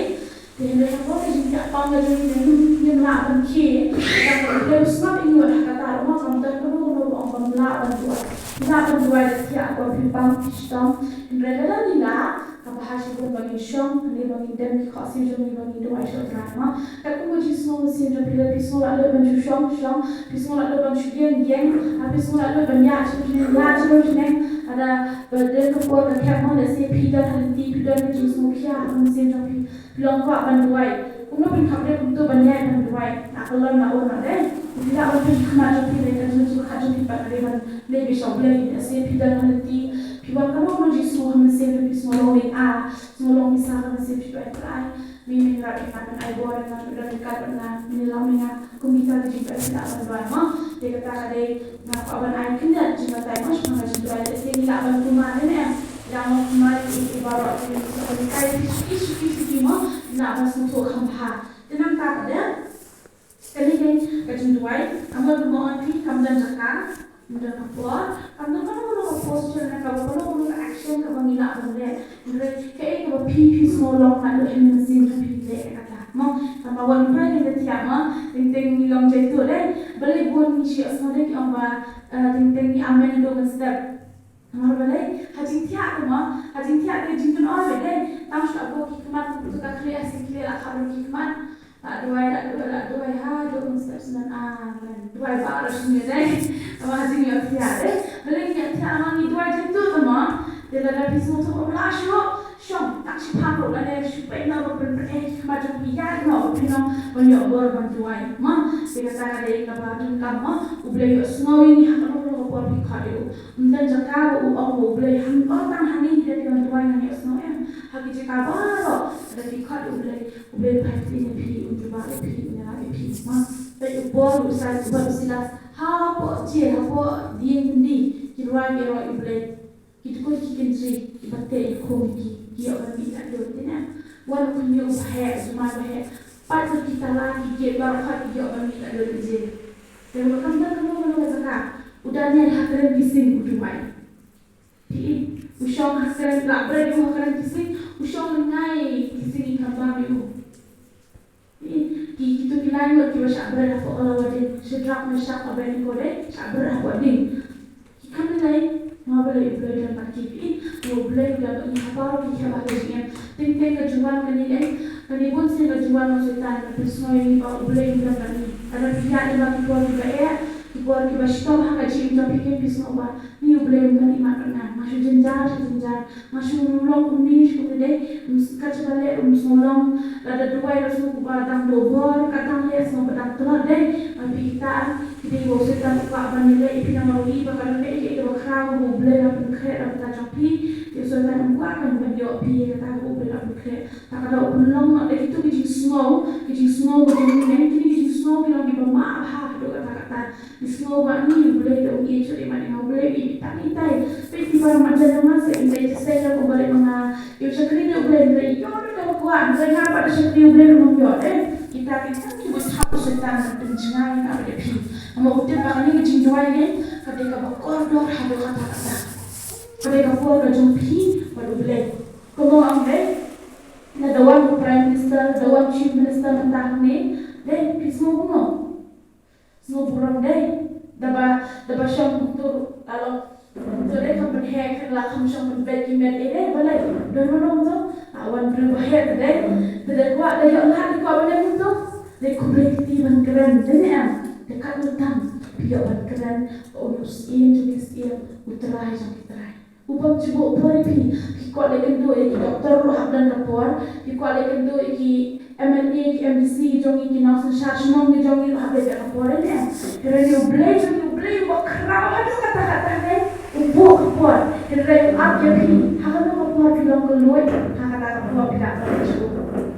Te hynrei ha ka por ka jingthiah pang ka jong ngi ngim, ngim lah ban khie, da ka U Blei u sngap ïa ngi wat ha kata ruh mo, kam don kano kano ba ong ba ngim lah Lah ban duwai. Lah ban duwai da thiah ba phi bang phi shitom. Hynrei lada ngi lah, kaba ha shibun ba ngin shong, hynrei ba ngin dem ki khohsiew jong ngi ba ngin duwai sha U Trai mo. Katkum ka jingsngew mynsiem jong phi, lada phi sngew lah lut ban shu shong, shong, phi sngew lah lut ban shu ïeng, ïeng, ha phi sngew lah lut ban ïaid sha shnong, ïaid sha shnong. Lada ba don ka por ka khep mo, lehse phi don ha lynti, phi don ka jingsngew khia ha mynsiem jong phi. Phi long kwah ban duwai. Kumno phin kham dei kumto ban ïai ban duwai. Na ka lon na u na dei. Phi lah ban pynkhmat jong phi dei ka jingkyrkhu jong phi pat dei ban leit bishop Blei. Lehse phi don ha lynti. Phi wan kano kano jingsngew ha mynsiem phi, sngew long ling ar, sngew long pisa ha mynsiem phi, duwai Trai. Me me ngi ïarap ïa nga ban ai bor, ïa nga ban ai kat bad nga, me lah me nga. Kum kita ki jingduwai phi lah ban duwai mo. Te kata ka dei nga kwah ban ai khyndiat jingbatai mo shaphang ka jingduwai. Lehse ngi lah ban kumne ne em. Ïa mo kumne ïa ki baroh ki, ki, ki, ki, ki mo. Ngi lah ban sngewthuh kham bha. Te nangta ka dei, kane dei ka jingduwai. Ka mut ba ong phi kam don jaka, kam don ka por, kam don kano kano ka posture ne kaba kano kano ka action kaba ngi lah ban leh. Hynrei kaei kaba phi, phi sngew long naduh ha mynsiem jong phi, leh kata mo. Tangba wat ngi pyrkhat ïa ka thiah mo, teng teng ngi long jaituh dei. Balei bun ngi shu ïohsngew dei ki ong ba, eh, teng teng ngi amen haduh mynstep. Namar balei? Ha jingthiah te mo, ha jingthiah te jingkynnoh beit dei. Tang shu la buh ki khmat, kumto ka khlieh, ha sien khlieh la khap ki khmat. La duwai, la duwai, la duwai, haduh mynstep snem, amen. Duwai baroh shi miet dei. Tangba ha jingïohthiah dei. Balei ngi ïohthiah? Namar ngi duwai jaituh te mo. Te lada phi sngewthuh ba la shuh, shong, tang shiphang ruh lane shu peit noh ruh, pynpeit ki khmat jong phi, ïaid noh ruh phin ym ban ïoh bor ban duwai mo. Te kata ka dei kaba donkam mo. U Blei u ïohsngew ïa ngi ha kano kano ka por phi khot ïa u. Ym don jaka ba u ong ba U Blei, hangno tang hangne phi dei ban duwai ngan ïohsngew em. Ha ki jaka baroh lada phi khot ïa U Blei, U Blei u phai kti ïa phi, un jubab ïa phi, un ïarap ïa phi. Ma, peit u Paul, u Silas, u Paul, u Silas, hapoh jail, hapoh dieng byndi, ki rwai, ki rwai ïa U Blei. Ki dukut ki kynjri, kiba teh ïa ki khun ki, ki ïoh ban mih khatduh, te ne. Wan u khynñiuh ba heh, u jumai ba heh. Pat ki tala, ki gate baroh pat ki ïoh ban mih khatduh ïa u jail. Te ruh kam don kano kano ka jaka. U Daniel ha kren ki sing u duwai. Phi i, u shong ha kren, la bret u ha kren ki sing, u shong lyngngai ki sing i kam bam ïa u. Ki, kito ki lai ngut kiba shah bret hapoh ka lawar ding, Shadrak, Meshak, Abednego dei, shah bret hapoh ding. Ki kynmaw lei, ma balei U Blei u don bad ki, phi i, U Blei u don bad ngi ha baroh ki khep ha ka jingim. Teng teng ka jingwan kane dei, kane bun sien ka jingwan u Soitan ban pynsngew ïa ngi ba U Blei um don bad ngi. Lada phi ïaid lyngba ki por kiba eh, ki por kiba shitom ha ka jingim jong phi, phin sngew ba Ni U Blei um don imat bad nga, nga shu jynjar, shu jynjar, nga shu long kumne, shu kumne dei, kat shaba leh ruh ym sngew long, lada duwai ruh sngew ba dang duh bor, kat dang leh sngew ba dang tlot dei, bad phi kita, ki dei ba u Soitan u kwah ban ïaleh ïa phi namar u i ba ka don kaei kaei kaba khraw kaba U Blei la pynkhreh na ka bynta jong phi, te u Soitan um kwah ban ïoh phi ïa kata kaba U Blei la pynkhreh. Te ka dei u pynlong noh da kito ki jingsngew, ki jingsngew ka jong ngi, kine ki jingsngew ki long kiba mah bha haduh katta katta. Ngi sngew ba ngi U Blei te u ïeit shuh, i mat i nga U Blei i tang i tai. Peit ki para marjan jong nga sa i tai, sa i leh kumba leh ma nga. Ïoh shakri da U Blei, hynrei ïoh da kaba kwah, hynrei nga pat da shakri U Blei ruh ngam ïoh. Eh, kita ki tang kiba thap u Soitan ban pynjngai ïa nga bad ïa phi. Namar u tip ba kane ka jingduwai ne ka dei kaba kordor haduh katta katta. Ka dei ka por ka jong phi bad U Blei. Kumba ong dei, lada wan u Prime Minister, lada wan Chief Minister mynta hangne, dei, phi sngew kumno? Sngew burom dei. Daba, daba shong kumto, la long kumto dei, kham pynheh, kham la kham shong pynbeit ki met, eh dei, balei? Don mano kumto? La wan briew ba heh dei. Te dei kwah, dei ïoh lad, dei kwah ban leh kumto. Dei khublei kti ban kren, dei ne em? Dei katno tam phi ïoh ban kren ba une u Syiem jong ki syiem, u Trai jong ki trai. U bym ju buh por ïa phi. Phi kwah leh kynduh ïa ki doktor ruh hap don ka por. Phi kwah leh kynduh ïa ki M L A, ki M D C ki jong ngi, ki nongsynshar shnong ki jong ngi ruh hap leh ka por, ne em? Hynrei U Blei jong ngi, U Blei uba khraw haduh katta katta ne, u buh ka por. Hynrei u ap ïa phi. Ha kano ka por phi long ka luid, ha kata ka por phi lah ban leh shuh.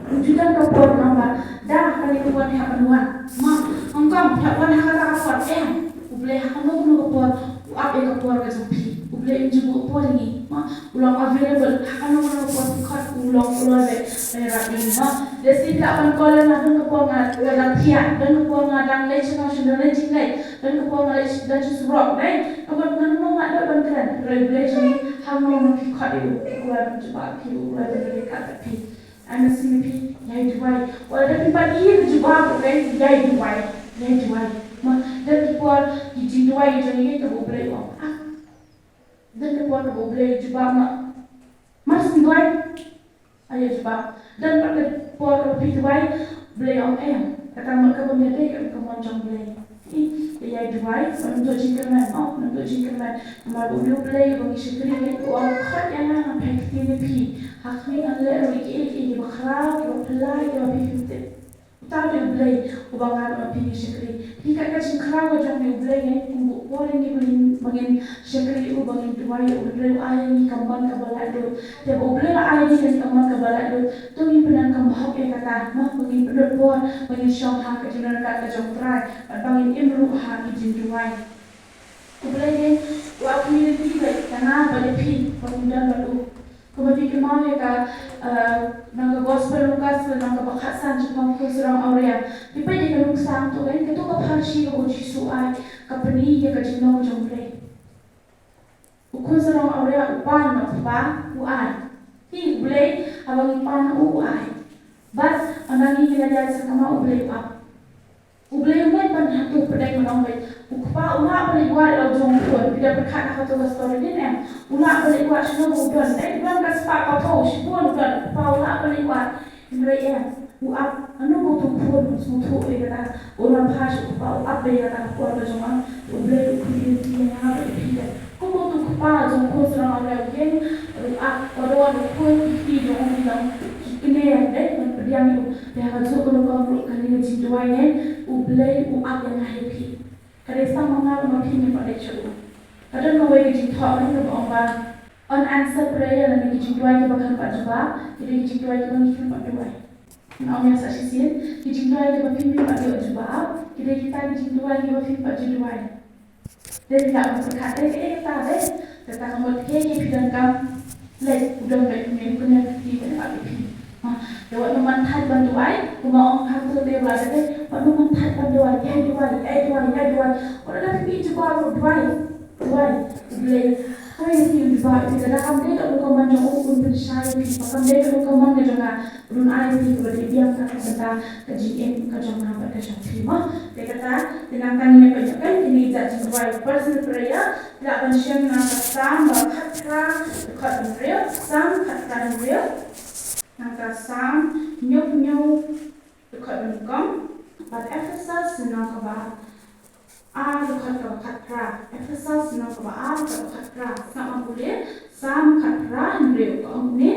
U ju don ka por namba da kane ka wan hap ban wan. Ma, ong kong hap wan ha kata ka por, em. U Blei ha kano kano ka por u ap ïa ka por ka jong phi. U Blei um ju buh por ïa ngi, ma, u long available ha kano kano ka por phi khot, u long, u long beit ban ïarap ïa ngi, ma. Lehse phi lah ban call ïa nga, don ka por nga, nga dang thiah, don ka por nga dang leit sha nongshun, dang leit jingleit, don ka por nga leit dang shu surok, dei. Ka por ngan ym lah ban kren, hynrei U Blei jong ngi, ha kano kano phi khot ïa u, u kwah ban jubab ïa phi, u kwah ban leh kat ïa phi. Ai mynsiem ïa phi, ïai duwai. Wat la da phi pat ïohi ïa ka jubab ruh, ïai duwai, ïai duwai. Ma, Don ki por ki jingduwai jong ngi kaba U Blei u ong, ah, don ki por kaba U Blei u jubab ma, mar shu duwai, ai u jubab. Don pat ki por kaba phi duwai, U Blei u ong em. Kata mut kaba ym ïadei ka mon jong U Blei. Ïa duwai, ym duh jingkyrmen, ym duh jingkyrmen. Namar U Blei uba ngi shakri, u ong khot ïa nga ngan phai ktien ïa phi. Ha khmih ngan leh ruh ïa kiei kiei kiba khraw, kiba phylla, kiba phi phim tip. Uta u dei U Blei uba nga bad phi ngi shakri. Phi kat ka jingkhraw ka jong ngi U Blei, ngi kum u por ïa ngi ba ngin, ba ngin shakri ïa u, ba ngin duwai ïa u, U Blei u ai ïa ngi ka mon kaba laitluid. Te ba U Blei u la ai ïa ngi ka mon kaba laitluid, to ngin pyndonkam kaba hok ïa kata, mo, ba ngin pynlut por ba ngin shong ha ka jingryngkat ka jong U Trai bad ba ngin im ruh ha ki jingduwai. U Blei u ap ïa ngi, ïa nga bad ïa phi ba ngin don bad u. Kumba phi kynmaw ïa ka, eh, na ka Gospel Lukas, na ka lynnong kaba khatsan, shaphang u khun sarong awria. Phi peit ïa ka nuksa, to ka, kato ka pharshi kaba u Jisu u ai ka pyni ïa ka jinglong jong U Blei. U khun sarong awria u pan na u kpa, u ai. Hi U Blei, haba ngi pan na u, u ai. Bad ynda ngi, ngi la ïaid sha khmat U Blei u ap. U Blei um leit ban hato pdeng, ban ong beit, u kpa u lah ban leit wad ïa la u jong u khun. Phi da pyrkhat ha kato ka story ne em? U lah ban leit wad shano ba u don, eh, u don ka spah ka phew, shibun u don, u kpa u lah ban leit wad. Hynrei em, u ap, hano ba uto u khun u sngewthuh ïa kata, u la phai sha u kpa, u ap beit ïa kata ka por ka jong nga, U Blei u khmih lynti ïa nga bad ïa phi. Kumba uto u kpa jong u khun sarong awria u ïeng, u ap, u don u khun, ki kti jong u ki long ki kner, dei, ban pdiang ïa u. Te ha kajuh ka rukom ruh kane ka jingduwai ne, U Blei u ap ïa nga ïa phi. Ka dei tang ma nga bad ma phi ngim pat leit sha u. Ka don kawei ka jingthoh kaba ong ba unanswered prayer lane ki jingduwai kiba khlem pat jubab, ki dei ki jingduwai kiba ngi khlem pat duwai. Nga ong ïa sa shisien, ki jingduwai kiba phim pat ïoh jubab, ki dei kita ki jingduwai kiba phim pat ju duwai. Dei phi lah ban pyrkhat, dei kaei kata, dei kata ka mut kaei kaei phi donkam, leit u don bad phi, u kynnoh ïa phi, u kynnoh ïa phi. Ha, te wat nym man thait ban duwai, kumba ong ha kato ka table, dei, wat nym man thait ban duwai, ïai duwai, ïai duwai, ïai duwai. Wat lada phim ïoh jubab ruh duwai, duwai. U Blei, hooid, u jubab ïa phi, lada kam dei ka kum ka mon jong u, un pynshai ïa phi, ba kam dei ka kum ka mon ka jong nga, un ai ïa phi kaba dei biang na ka bynta ka jingim ka jong nga bad ka jong phi, mo. Te kata, te nangta ngin ïa peit ïa kine ki jait jingduwai, personal prayer, lah ban shem na ka Salm ba khatphra, dkhot hynriew, Salm khatphra hynriew, nangta Salm hynñiew hynñiew, dkhot ba nyngkong, bad Ephesos lynnong kaba ar, dkhot kaba khatphra. Ephesos lynnong kaba ar, dkhot kaba khatphra. Sngap ma nga pule, Salm khatphra hynriew, ka ong kumne: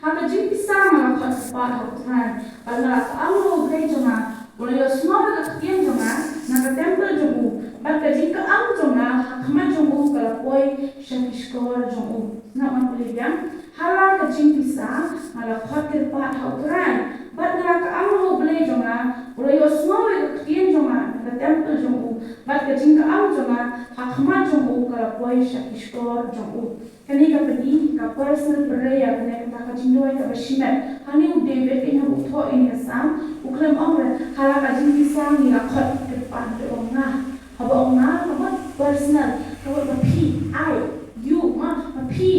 Ha ka jingpisa nga la khot kyrpad ha U Trai, bad nga la kyang ha U Blei jong nga. U la ïohsngew ïa ka ktien jong nga na ka templ jong u, bad ka jingkyang jong nga ha khmat jong u ka la poi sha ki shkor jong u. Sngap ma nga pule biang. Ha la ka jingpisa nga la khot kyrpad ha U Trai, bad nga la kyang ha U Blei jong nga. U la ïohsngew ïa ka ktien jong nga na ka templ jong u, bad ka jingkyang jong nga ha khmat jong u ka la poi sha ki shkor jong u. Kane ka pyni ka personal prayer, kane kata ka jingduwai kaba shimet. Hangne u David, kane haba u thoh ïa kane ka Salm, u khlem ong re, ha la ka jingpisa ngi la khot kyrpad, u ong nga. Haba ong nga, ka mut personal, ka mut ma phi, I, you, ma, ma phi.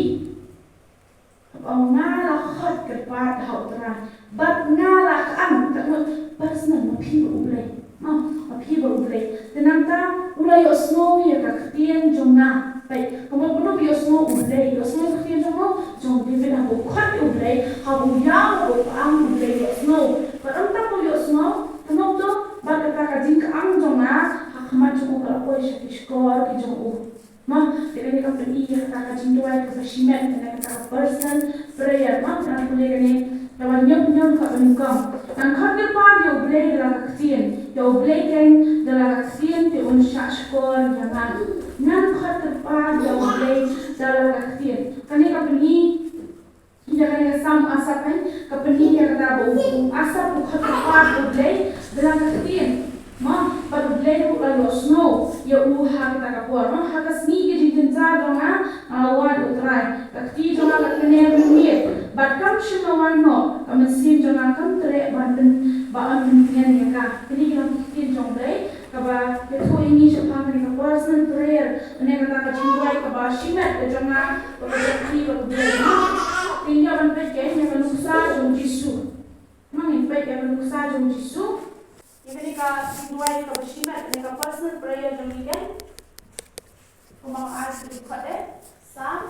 Haba ong nga la khot kyrpad ha U Trai, bad nga la kyang, ka mut personal, ma phi bad U Blei. Ma, ma phi bad U Blei. Te nangta u la ïohsngew ïa ka ktien jong nga. Peit, ka mut kumno ba ïohsngew? U Blei. Ïohsngew ïa ka ktien jong nga, jong David, haba u khot ïa U Blei, haba u ïaw, haba u kyang, U Blei u ïohsngew. Bad ym tang ba u ïohsngew, kumno to, bad kata ka jingkyang jong nga ha khmat jong u ka la poi sha ki shkor ki jong u. Mo, te kane ka pyni ïa kata ka jingduwai kaba shimet, kane kata ka personal prayer. Mo, ngan pule kane, kaba hynñiew hynñiew, dkhot ba nyngkong. Ngan khot kyrpad ïa U Blei da la ka ktien, ïa U Blei keiñ da la ka ktien te un shah shkor ïa nga. Ngan khot kyrpad ïa U Blei da la ka ktien. Kane ka pyni ïa kane ka Salm u Asaph, eh, ka pyni ïa kata ba u, u Asaph u khot kyrpad ïa U Blei da la ka ktien. Mo, bad U Blei ruh u la ïohsngew ïa u ha kata ka por. Mo, ha ka sngi ka jingjynjar jong nga, nga la wad ïa U Trai. Ka kti jong nga ka kner mynmiet, bad kam shym la wan noh. Ka mynsiem jong nga kam treh ban pyn, ban pyntngen ïa ka. Kine ki long ki ktien jong U Blei. Kaba ïathuh ïa ngi shaphang kane ka personal prayer, kane kata ka jingduwai kaba shimet ka jong nga bad ka jong phi bad U Blei. Te ngin ïa ban peit kein ïa ka nuksa jong u Jisu. Ngin peit ïa ka nuksa jong u Jisu. Ïa kane Ka jingduwai kaba shimet, kane ka personal prayer jong ngi kan. Kumba nga ai sha phi, Psalm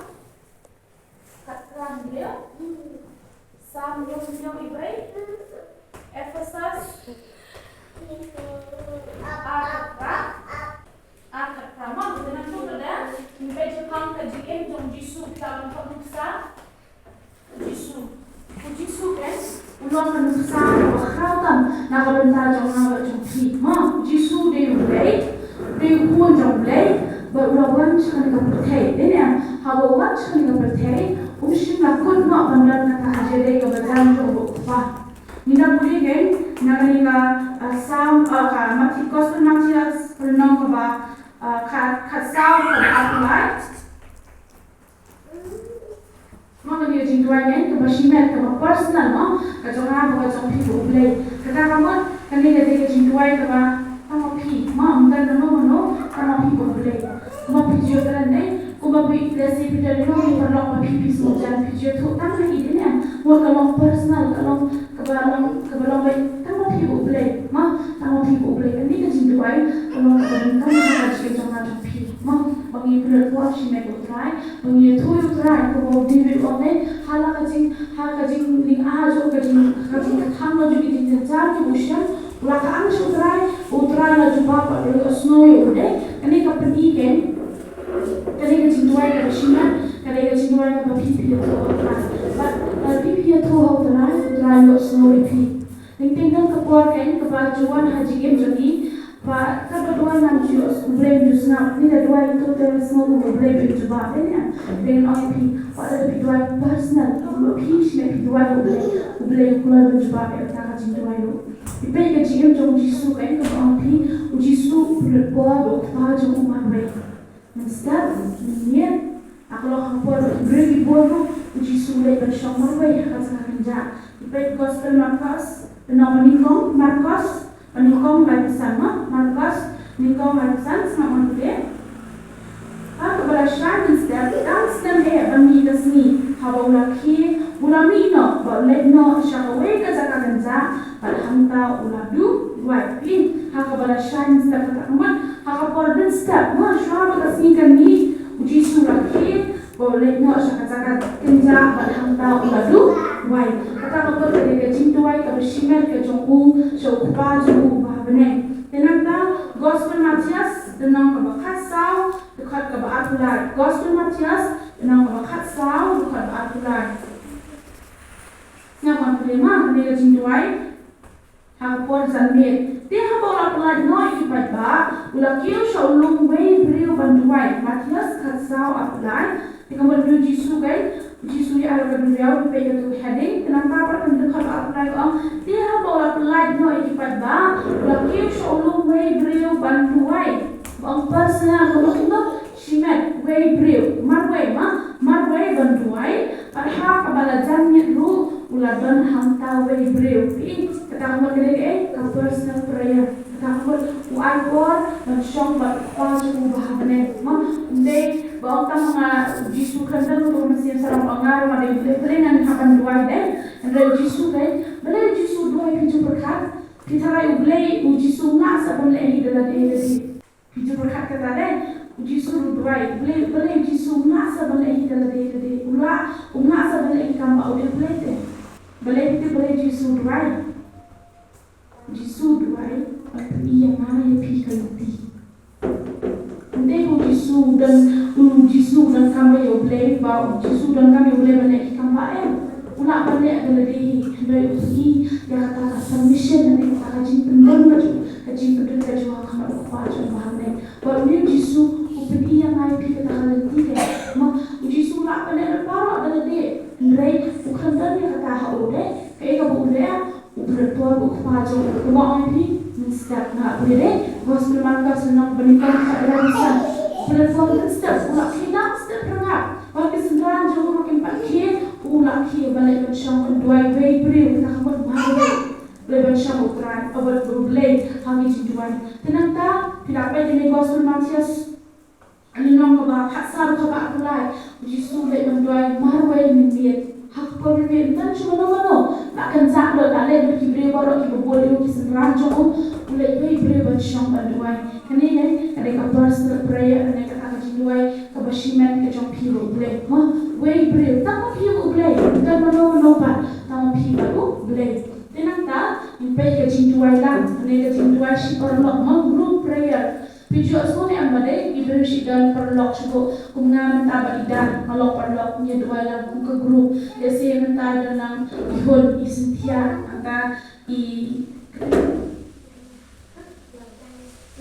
khatphra hynriew, Psalm hynriew hynriew, Ephesus ar khatphra, ar khatphra. Mo, ngan ïa pule da, ngi peit shaphang ka jingim jong u Jisu, kita ban peit nuksa. U Jisu. U Jisu kan, u long ka nuksa kaba khraw tam na ka bynta jong nga bad jong phi. Mo, u Jisu u dei U Blei, u dei u Khun jong U Blei, bad u la wan sha kane ka pyrthei. Dei ne em, haba u wan sha kane ka pyrthei, um shym la kut noh ban don kata ka jingïadei kaba jan jong u bad u Kpa. Ngi la pule kan, na kane ka, ah, Psalm, ah, ka Matthew, Gospel Matthias, lynnong kaba, ah, khat, khatsaw, kaba arphew lai. Mo, kane ka jingduwai kan kaba shimet, kaba personal, mo, ka jong nga bad ka jong phi bad U Blei. Kata ka mut kane ka dei ka jingduwai kaba tang ma phi, mo, ym don mano mano, tang ma phi bad U Blei. Kumba phi ju ïoh tang ne, kumba phi, lehse phi don ïoh ïa paralok ba phi, phi sngewthuh, phi ju ïathuh tang ma i, dei ne em, mut ka long personal, ka long kaba long, kaba long beit tang ma phi bad U Blei, mo, tang ma phi bad U Blei. Kane ka jingduwai ka long kaba donkam ha ka jingim jong nga jong phi, mo, ba ngin pynlong por shimet ïa U Trai, ba ngin ïathuh ïa U Trai, kumba u David u ong, ha la ka jing, ha ka jinglyngngoh jong u, ka jing, ka jingkthang jong u, ki jingjynjar kiba u shem, u la khang sha U Trai, U Trai u la jubab bad u la ïohsngew ïa u, dei. Kane ka pyni kan, kane ka jingduwai kaba shimet, kane ka jingduwai kaba phi, phi ïathuh ha U Trai. Bad lada phi, phi ïathuh ha U Trai, U Trai u ïohsngew ïa phi. Teng teng don ka por kan kaba ju wan ha jingim jong ngi, ba katba duwai ngam ju ïoh, U Blei um ju sngap. Ngi da duwai to te sngap, U Blei um jubab, dei ne em. Dei, nga ong ïa phi, wat la phi duwai personal, phi shimet, phi duwai U Blei, U Blei u kloi ban jubab ïa kata ka jingduwai ruh. Phi peit ka jingim jong u Jisu kan, kaba ong phi, u Jisu u pynlut por bad u Kpa jong u marwei. Mynstep, mynmiet, ha ka long ha ka por ba ki briew ki bun ruh, u Jisu u leit ban shong marwei ha ka jaka kynjah. Peit Gospel Markos, lynnong ba nyngkong, Markos ba nyngkong, laiphew san, mo, Markos nyngkong, laiphew san, sngap ngan pule. Ha kaba la shai mynstep, dang snem eh ban mih ka sngi, haba u la khie, u la mih noh bad u leit noh sha kawei ka jaka kynjah, bad hangta u la duwai. Peit, ha kaba la shai mynstep, kata ka mut ha ka por mynstep, mo, shuwa ba ka sngi kan mih, u Jisu u la khie bad u leit noh sha ka jaka kynjah bad hangta u la duwai. Kata ka mut ka dei ka jingduwai kaba shimet ka jong u sha u Kpa jong u uba ha bneng. Te nangta Gospel Mathaios, lynnong kaba khatsaw, dkhot kaba arphew lai. Gospel Mathaios, lynnong kaba khatsaw, dkhot ba arphew lai. Sngap ngan pule, mo, kane ka jingduwai ha ka por janmiet. Te haba u la pyllait noh ïa ki paidbah, u la kiew sha u lum wei briew ban duwai. Mathaios khatsaw, arphew lai. Te ka mut u Jisu kan, u Jisu ïa, ha ka duriaw, peit kato ka heading. Te nangta pat ka dkhot ba arphew lai ka ong, te haba u la pyllait noh ïa ki paidbah, u la kiew sha u lum wei briew ban duwai. Ba ong personal, ka mut u shimet wei briew, marwei, mo, marwei ban duwai. Bad ha kaba la janmiet ruh u la don hangta wei briew. Peit, kata ka mut ka dei ka, eh, ka personal prayer. Kata ka mut u ai por ban shong bad u Kpa jong u uba ha bneng, mo. Ym dei ba ong tang ma nga, u Jisu khlem don, to mynsiem sarong, ba nga ruh nga dei U Blei, Blei, ngan hap ban duwai, dei. Hynrei u Jisu, dei, balei u Jisu u duwai, phi ju pyrkhat? Phi tharai U Blei, u Jisu um lah sa ban leh hi da lade lade? Phi ju pyrkhat kata, dei, u Jisu u duwai, balei, balei u Jisu um lah sa ban leh hi da lade lade? U lah, um lah sa ban leh hi kam ba u dei U Blei te. Balei te, balei u Jisu u duwai? U Jisu u duwai ban pyni ïa nga ïa phi ka lynti. Ym dei ba u Jisu u don, u Jisu u donkam ïa U Blei, ba u Jisu u donkam ïa U Blei ban leh hi kam ba, em. U lah ban leh da lade hi, hynrei u pyni ïa kata ka submission, lane kata ka jingpyndon ka jong, ka jingpyndon ka jong u ha khmat u Kpa jong u uba ha bneng. Bad une u Jisu u pyni ïa nga ïa phi kata ka lynti, dei. Mo, u Jisu u lah ban leh baroh da lade, hynrei u khlem don ïa kata ha u, dei. Kaei kaba u leh, u pynlut por bad u Kpa jong u, kumba ong ïa phi mynstep, nga pule, dei. Gospel Markos lynnong ba nyngkong, dkhot ba laiphew san. U pynlut por mynstep, u la khie dang step ryngkat. Wat ki synran jong u ruh kim pat khie, u la khie ban leit ban shong ban duwai wei briew, kata ka mut marwei. Leit ban shong bad u Trai, eh, bad U Blei ha ki jingduwai. Te nangta phi lah peit kane Gospel Mathaios, lynnong kaba khatsaw, dkhot ba arphew lai. U Jisu u leit ban duwai marwei mynmiet. Ha ka por mynmiet ym don shuh mano mano. La kynjah lut, la leit lut ki briew baroh kiba bun, ki synran jong u. U Blei, wei briew ban shong ban duwai. Kane ne, kane ka personal prayer, kane ka, ka jingduwai kaba shimet ka jong phi bad U Blei. Mo, wei briew, tang ma phi bad U Blei, tang mano mano pat, tang ma phi bad U Blei. Te nangta, ngin peit ka jingduwai lang, kane ka jingduwai shi paralok, mo, group prayer. Phi ju ïohsngew ne em ba dei ki briew shi don paralok shuh, kum nga mynta bad i Dar, nga long paralok, ngi duwai lang kum ka group. Lehse mynta don lang i Hun, i Cynthia, mynta i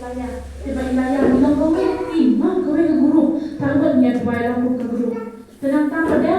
Laya. Te ba i Laya, ngi long kawei ka team, ha, kawei ka group. Tang ba ngi duwai lang kum ka group. Te nangta pat de,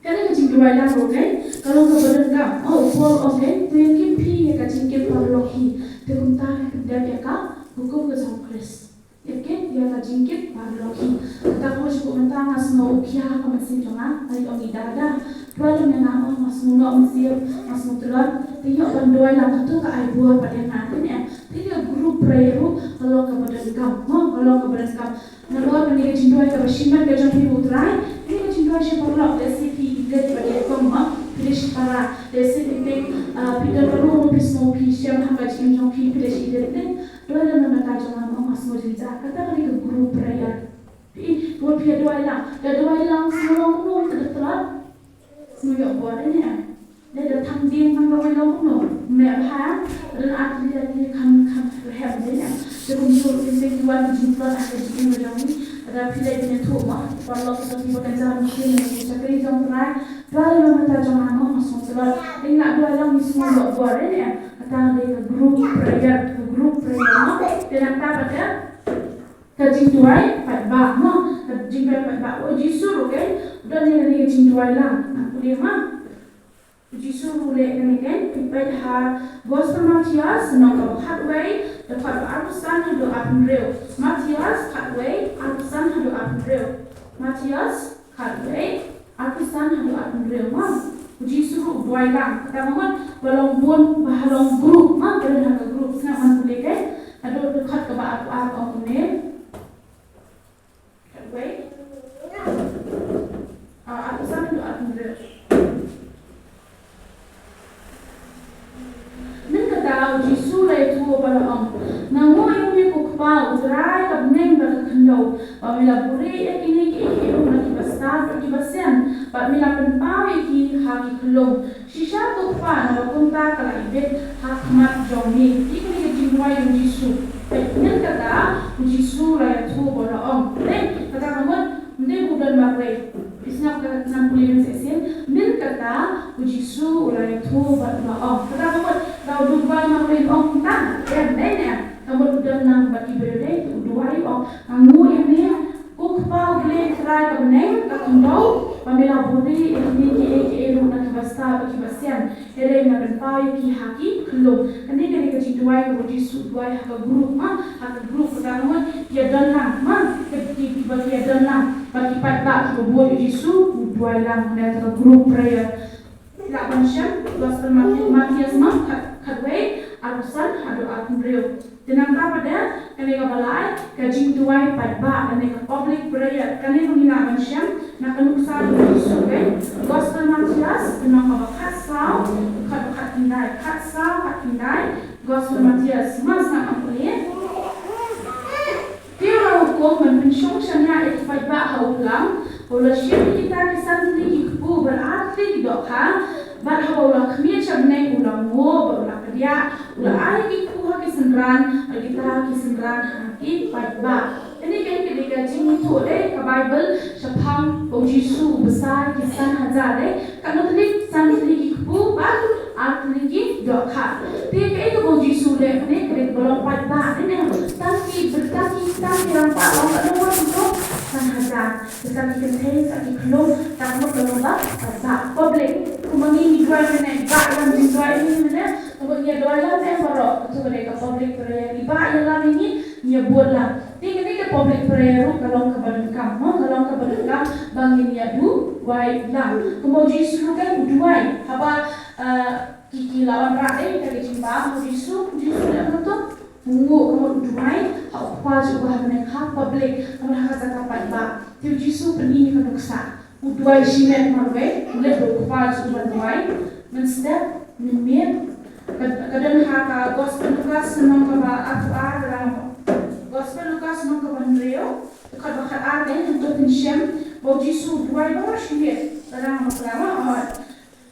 kane ka jingduwai lang ruh, eh, ka long kaba donkam. Oh, u Paul u ong, eh, to ïa kit phi ïa ka jingkit paralok hi. Te kumta ngin pyndep ïa ka hukum ka jong u Khrist. Ïa kit ïa ka jingkit paralok hi. Kata ka shu mynta nga sngew u khia ha ka mynsiem jong nga, nga ong i Dada. Duwai lem ïa nga mo, nga sngew noh mynsiem, nga sngew tlot. Te ïoh ban duwai lang, kato ka ai bor pat ïa nga, te ne. Te ïa group prayer ruh ka long kaba donkam mo, ka long kaba donkam. Nalor kane ka jingduwai kaba shimet ka jong phi bad U Trai, kane ka jingduwai shi paralok, lehse phi ïeit bad ïeit kum ma phi dei shi para, lehse phi teng, ah, phi don ruh, phi sngew phi shem ha ka jingim jong phi, phi dei shi ïeit ne. Duwai lem na ka bynta jong nga, ma nga sngew jynjar. Kata ka dei ka group prayer. Phi, phi duwai lang, da duwai lang, sngew long kumno, da tlot, sngew ïoh bor ne. Lada tang dieng tang kawei long kumno, meh bha, lada artylli artylli kham kham rhem de ïa. Te kumjuh ruh ki seng ki wan ki jingtlot ha ka jingim ka jong ngi. Lada phi leit ban ïathuh ma paralok ki jong ngi ba kynja mynsiem na ki shakri jong U Trai. Duwai lang mynta jong nga ma nga sngew tlot. Te ngi la duwai lang ngi sngew ïoh bor de ïa. Kata dei ka group prayer, ka group prayer ma. Te nangta pat de ka jingduwai paidbah ma. Ka jingduwai paidbah. U Jisu ruh ke u don ïa kane ka jingduwai lang. Nang pule ma. U Jisu ruh u leh kane, kan peit ha Gospel Mathaios, lynnong kaba khatwei, dkhot ba arphew san haduh arphew hynriew. Mathaios khatwei, arphew san haduh arphew hynriew. Mathaios khatwei, arphew san haduh arphew hynriew. Ma, u Jisu ruh u duwai lang. Kata ka mut ba long bun, ba ha long group, ma, ba long ha ka group. Sngap, ngan pule, kan. Haduh dkhot kaba arphew ar, ong kumne. Khatwei. Ah, arphew san haduh arphew hynriew. Mynta u Jisu u la ïathuh bad u la ong, nga nguh ïa me ko Kpa, U Trai ka bneng bad ka khyndew, ba me la buhrieh ïa kine kiei kiei ruh na kiba stad bad kiba sian, bad me la pynpaw ïa ki ha ki khyllung. Shisha ko Kpa, naba kumta ka la ibit ha khmat jong me. Te kane ka jingduwai u Jisu. Peit, mynta kata u Jisu u la ïathuh bad u la ong. Te kata ka mut, ym dei ba u don marwei. Phi sngap, ngan pule shisien. Mynta kata u Jisu u la ïathuh bad u la ong. Kata ka mut, lada u don marwei u ong kumta, em, dei ne em. Ka mut u don lang bad ki briew, dei, u duwai u ong, nga nguh ïa me ko Kpa U Blei Trai ka bneng ka khyndew, ba me la buhrieh ïa kine kiei kiei ruh na kiba stad bad kiba sian, hynrei me la pynpaw ïa ki ha ki khyllung. Kane, kane ka jingduwai kaba u Jisu u duwai ha ka group, ma, ha ka group, kata ka mut ïa don lang, ma, ki, ki, kiba ïa don lang bad ki paidbah kiba bud ïa u Jisu, u duwai lang, kane ka group prayer. Lah ban shem, Gospel Matthi-, Mathaios ma, khat, khatwei, arphew san haduh arphew hynriew. Te nangta pat de, kane kaba lai, ka jingduwai paidbah, kane ka public prayer, kane ruh ngi lah ban shem na ka nuksa jong u Jisu, kan? Gospel Mathaios, lynnong kaba khatsaw, dkhot ba khatkhyndai, khatsaw, khatkhyndai, Gospel Mathaios, ma sngap, ngan pule. Te u la hukum ban pynshong shaniah ïa ki paidbah ha u phlang, bad u la shim ïa kita ki san tylli ki kpu bad ar tylli ki dohkha, bad haba u la khmih sha bneng u la nguh bad u la kdiah, u la ai ïa ki kpu ha ki synran, bad kita ki synran ha ki paidbah. Kane ka dei ka jingïathuh, dei, ka Baibl shaphang ba u Jisu u bsa ïa ki san hajar, dei. Katno tylli? San tylli ki kpu bad ar tylli ki dohkha. Te kaei kaba u Jisu u leh hangne, ka dei kaba long paidbah, ne, ne. Tang ki, tang ki, tang ki rangbah long katno, katno? San hajar. Te sa ki kynthei, sa ki khyllung, tang mut ka long ba paidbah, public. Kumba ngi, ngi duwai mynne, bah ïalam, ngi duwai mynne, kumba ngi duwai ïalam ne baroh. Kato ka dei ka public prayer. Ngi bah ïalam ïa ngi, ngi bud ïalam. Te kane ka public prayer ruh ka long kaba donkam, mo, ka long kaba donkam ba ngin ïa duwai lang. Kumba u Jisu ruh kan u duwai haba, eh, ki, ki la wanrah, eh, ïa ka jingbam u Jisu, u Jisu leh kumto, u nguh, kumba u duwai ha u Kpa jong u ba ha bneng, ha public, kumba ha ka jaka paidbah. Te u Jisu u pyni ïa ka nuksa. U duwai shimet marwei, u leit bad u Kpa jong u ban duwai, mynstep, mynmiet, Ka don ha ka Gospel Lukas lynnong kaba arphew ar, ka dang, Gospel Lukas lynnong kaba hynriew, dkhot ba khatar, ka dang, nangta phin shem ba u Jisu u duwai baroh shi miet. Ka dang, ka dang,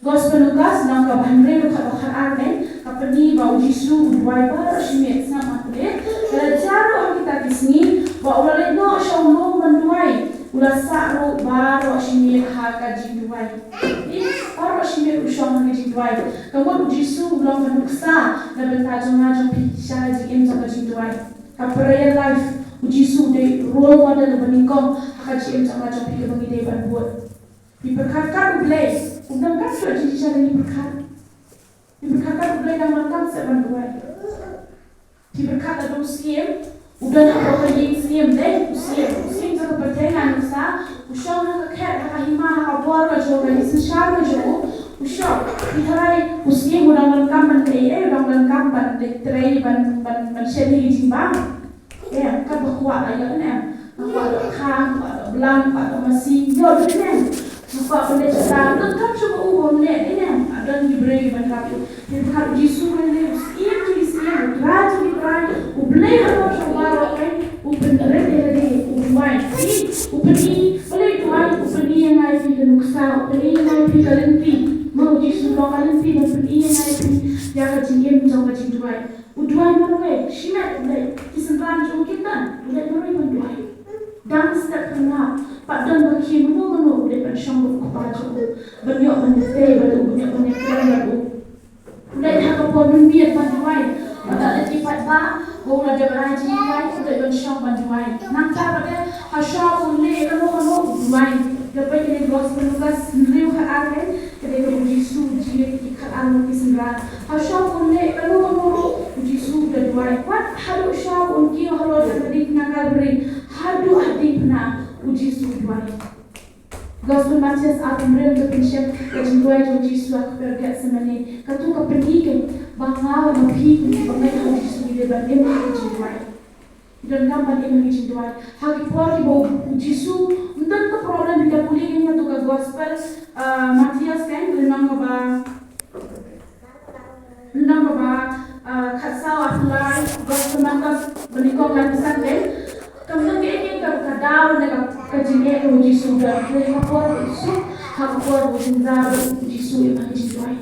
Gospel Lukas lynnong kaba hynriew, dkhot ba khatar, ka dang, ka pyni ba u Jisu u duwai baroh shi miet. Sngap ma phi, ka la jia ruh ha kita ki sngi ba u la leit noh sha u lum ban duwai. U la sah ruh baroh shi miet ha ka jingduwai. Ïa, baroh shi miet u shong ha ka jingduwai. Ka mut u Jisu u long ka nuksa na bynta jong nga jong phi sha ka jingim jong ka jingduwai. Ka prayer life, u Jisu u dei role model ba nyngkong ha ka jingim jong nga jong phi kaba ngi dei ban bud. Phi pyrkhat kat u Blei, um donkam shuh jingshisha da ngi pyrkhat. Phi pyrkhat kat u Blei dang donkam seh ban duwai. Phi pyrkhat kat u Syiem, u don hapoh ka ïing syiem, dei, u Syiem, u Syiem jong ka pyrthei, nga nuksa, u shong ha ka khet, ha ka hima, ha ka bor ka jong u, ka jingsynshar ka jong u, u shong. Phi tharai u Syiem u dang donkam ban leh, eh, u dang donkam ban leh trei, ban, ban, ban shet ïa ki jingbam. Em, kaba kwah la ïoh ne em. Kwah la khang, kwah la blang, kwah la masi, ïoh ne em. Kwah ban leh shata, donkam shuh ba u ban leh ne em. Don ki briew kiban rap u. Pyrkhat u Jisu u leh u Syiem jong ki syiem, u Trai jong ki trai, u Blei halor jong baroh kein, u pynrit ïa lade, u duwai. U pyni, balei u duwai, u pyni ïa ngi phi ka nuksa, u pyni ïa ngi phi ka lynti. Ma u Jisu u long ka lynti ban pyni ïa ngi phi ïa ka jingim jong ka jingduwai. U duwai marwei, shimet u leit, ki synran jong u ki don, u leit marwei ban duwai. Dang step khynnah, pat don ba khie mano mano u leit ban shong bad u kpa jong u, ban ïoh ban tei bad u, ban ïoh ban ïakren bad u. U leit ha ka por mynmiet ban duwai, bad lada leit ki paidbah, ba u la dep rai jingduwai, u leit ban shong ban duwai. Nangta pat de, ha shwa ba un leh kano kano u duwai. Da peit ïa ka Gospel Lukas hynriew khatar, ka dei kaba u Jisu u jied ïa ki khatar ngut ki synran. Ha shwa ba un leh kano kano ruh u Jisu u da duwai. Wat haduh shwa ba un kiew halor ka diengphna Kalbari, haduh ha diengphna u Jisu u duwai. Gospel Mathaios arphew hynriew, to phin shem ka jingduwai jong u Jisu ha ka kper Gethsemane. Kato ka pyni kein ba nga bad ma phi kum kiba ngeit ha u Jisu ngi dei ban im ha ka jingduwai. Donkam ban im ha ka jingduwai. Ha ki por kiba u Jisu, ym don ka problem, phi da pule kein kato ka Gospel, ah, Mathaios kein, lynnong kaba, lynnong kaba, ah, khatsaw, arphew lai, Gospel Mathaios ba nyngkong, laiphew san kein. Kam don kaei kaei ka, ka daw ne ka, ka jingeh kaba u Jisu u don. Hynrei ha ka por ba u suk, ha ka por ba u jynjar, u Jisu u im ha ka jingduwai.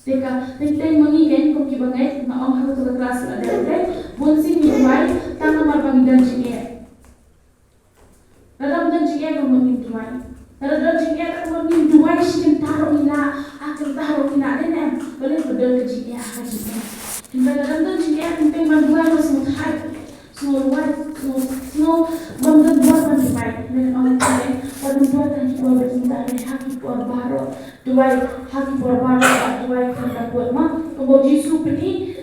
Te ka, teng teng ma ngi kein kum kiba ngeit, nga ong ha kato ka klas la dei, te bunsien ngi duwai tang namar ba ngi don jingeh. Lada ym don jingeh ka mut ngim duwai. Lada don jingeh ka mut ngim duwai shi kynta ruh ngi lah, ar kynta ruh ngi lah, dei ne em? Balei ba don ka jingeh ha ka jingeh. Hynrei lada ym don jingeh, teng teng ban duwai ruh sngewthait. Sngew duwai, sngew, sngew, bym don bor ban duwai. Hynrei ong te, wat nym duwai tang ki bor ba jynjar, hynrei ha ki bor baroh. Duwai ha ki bor baroh, duwai khlem da kut, ma. Kumba u Jisu u pyni,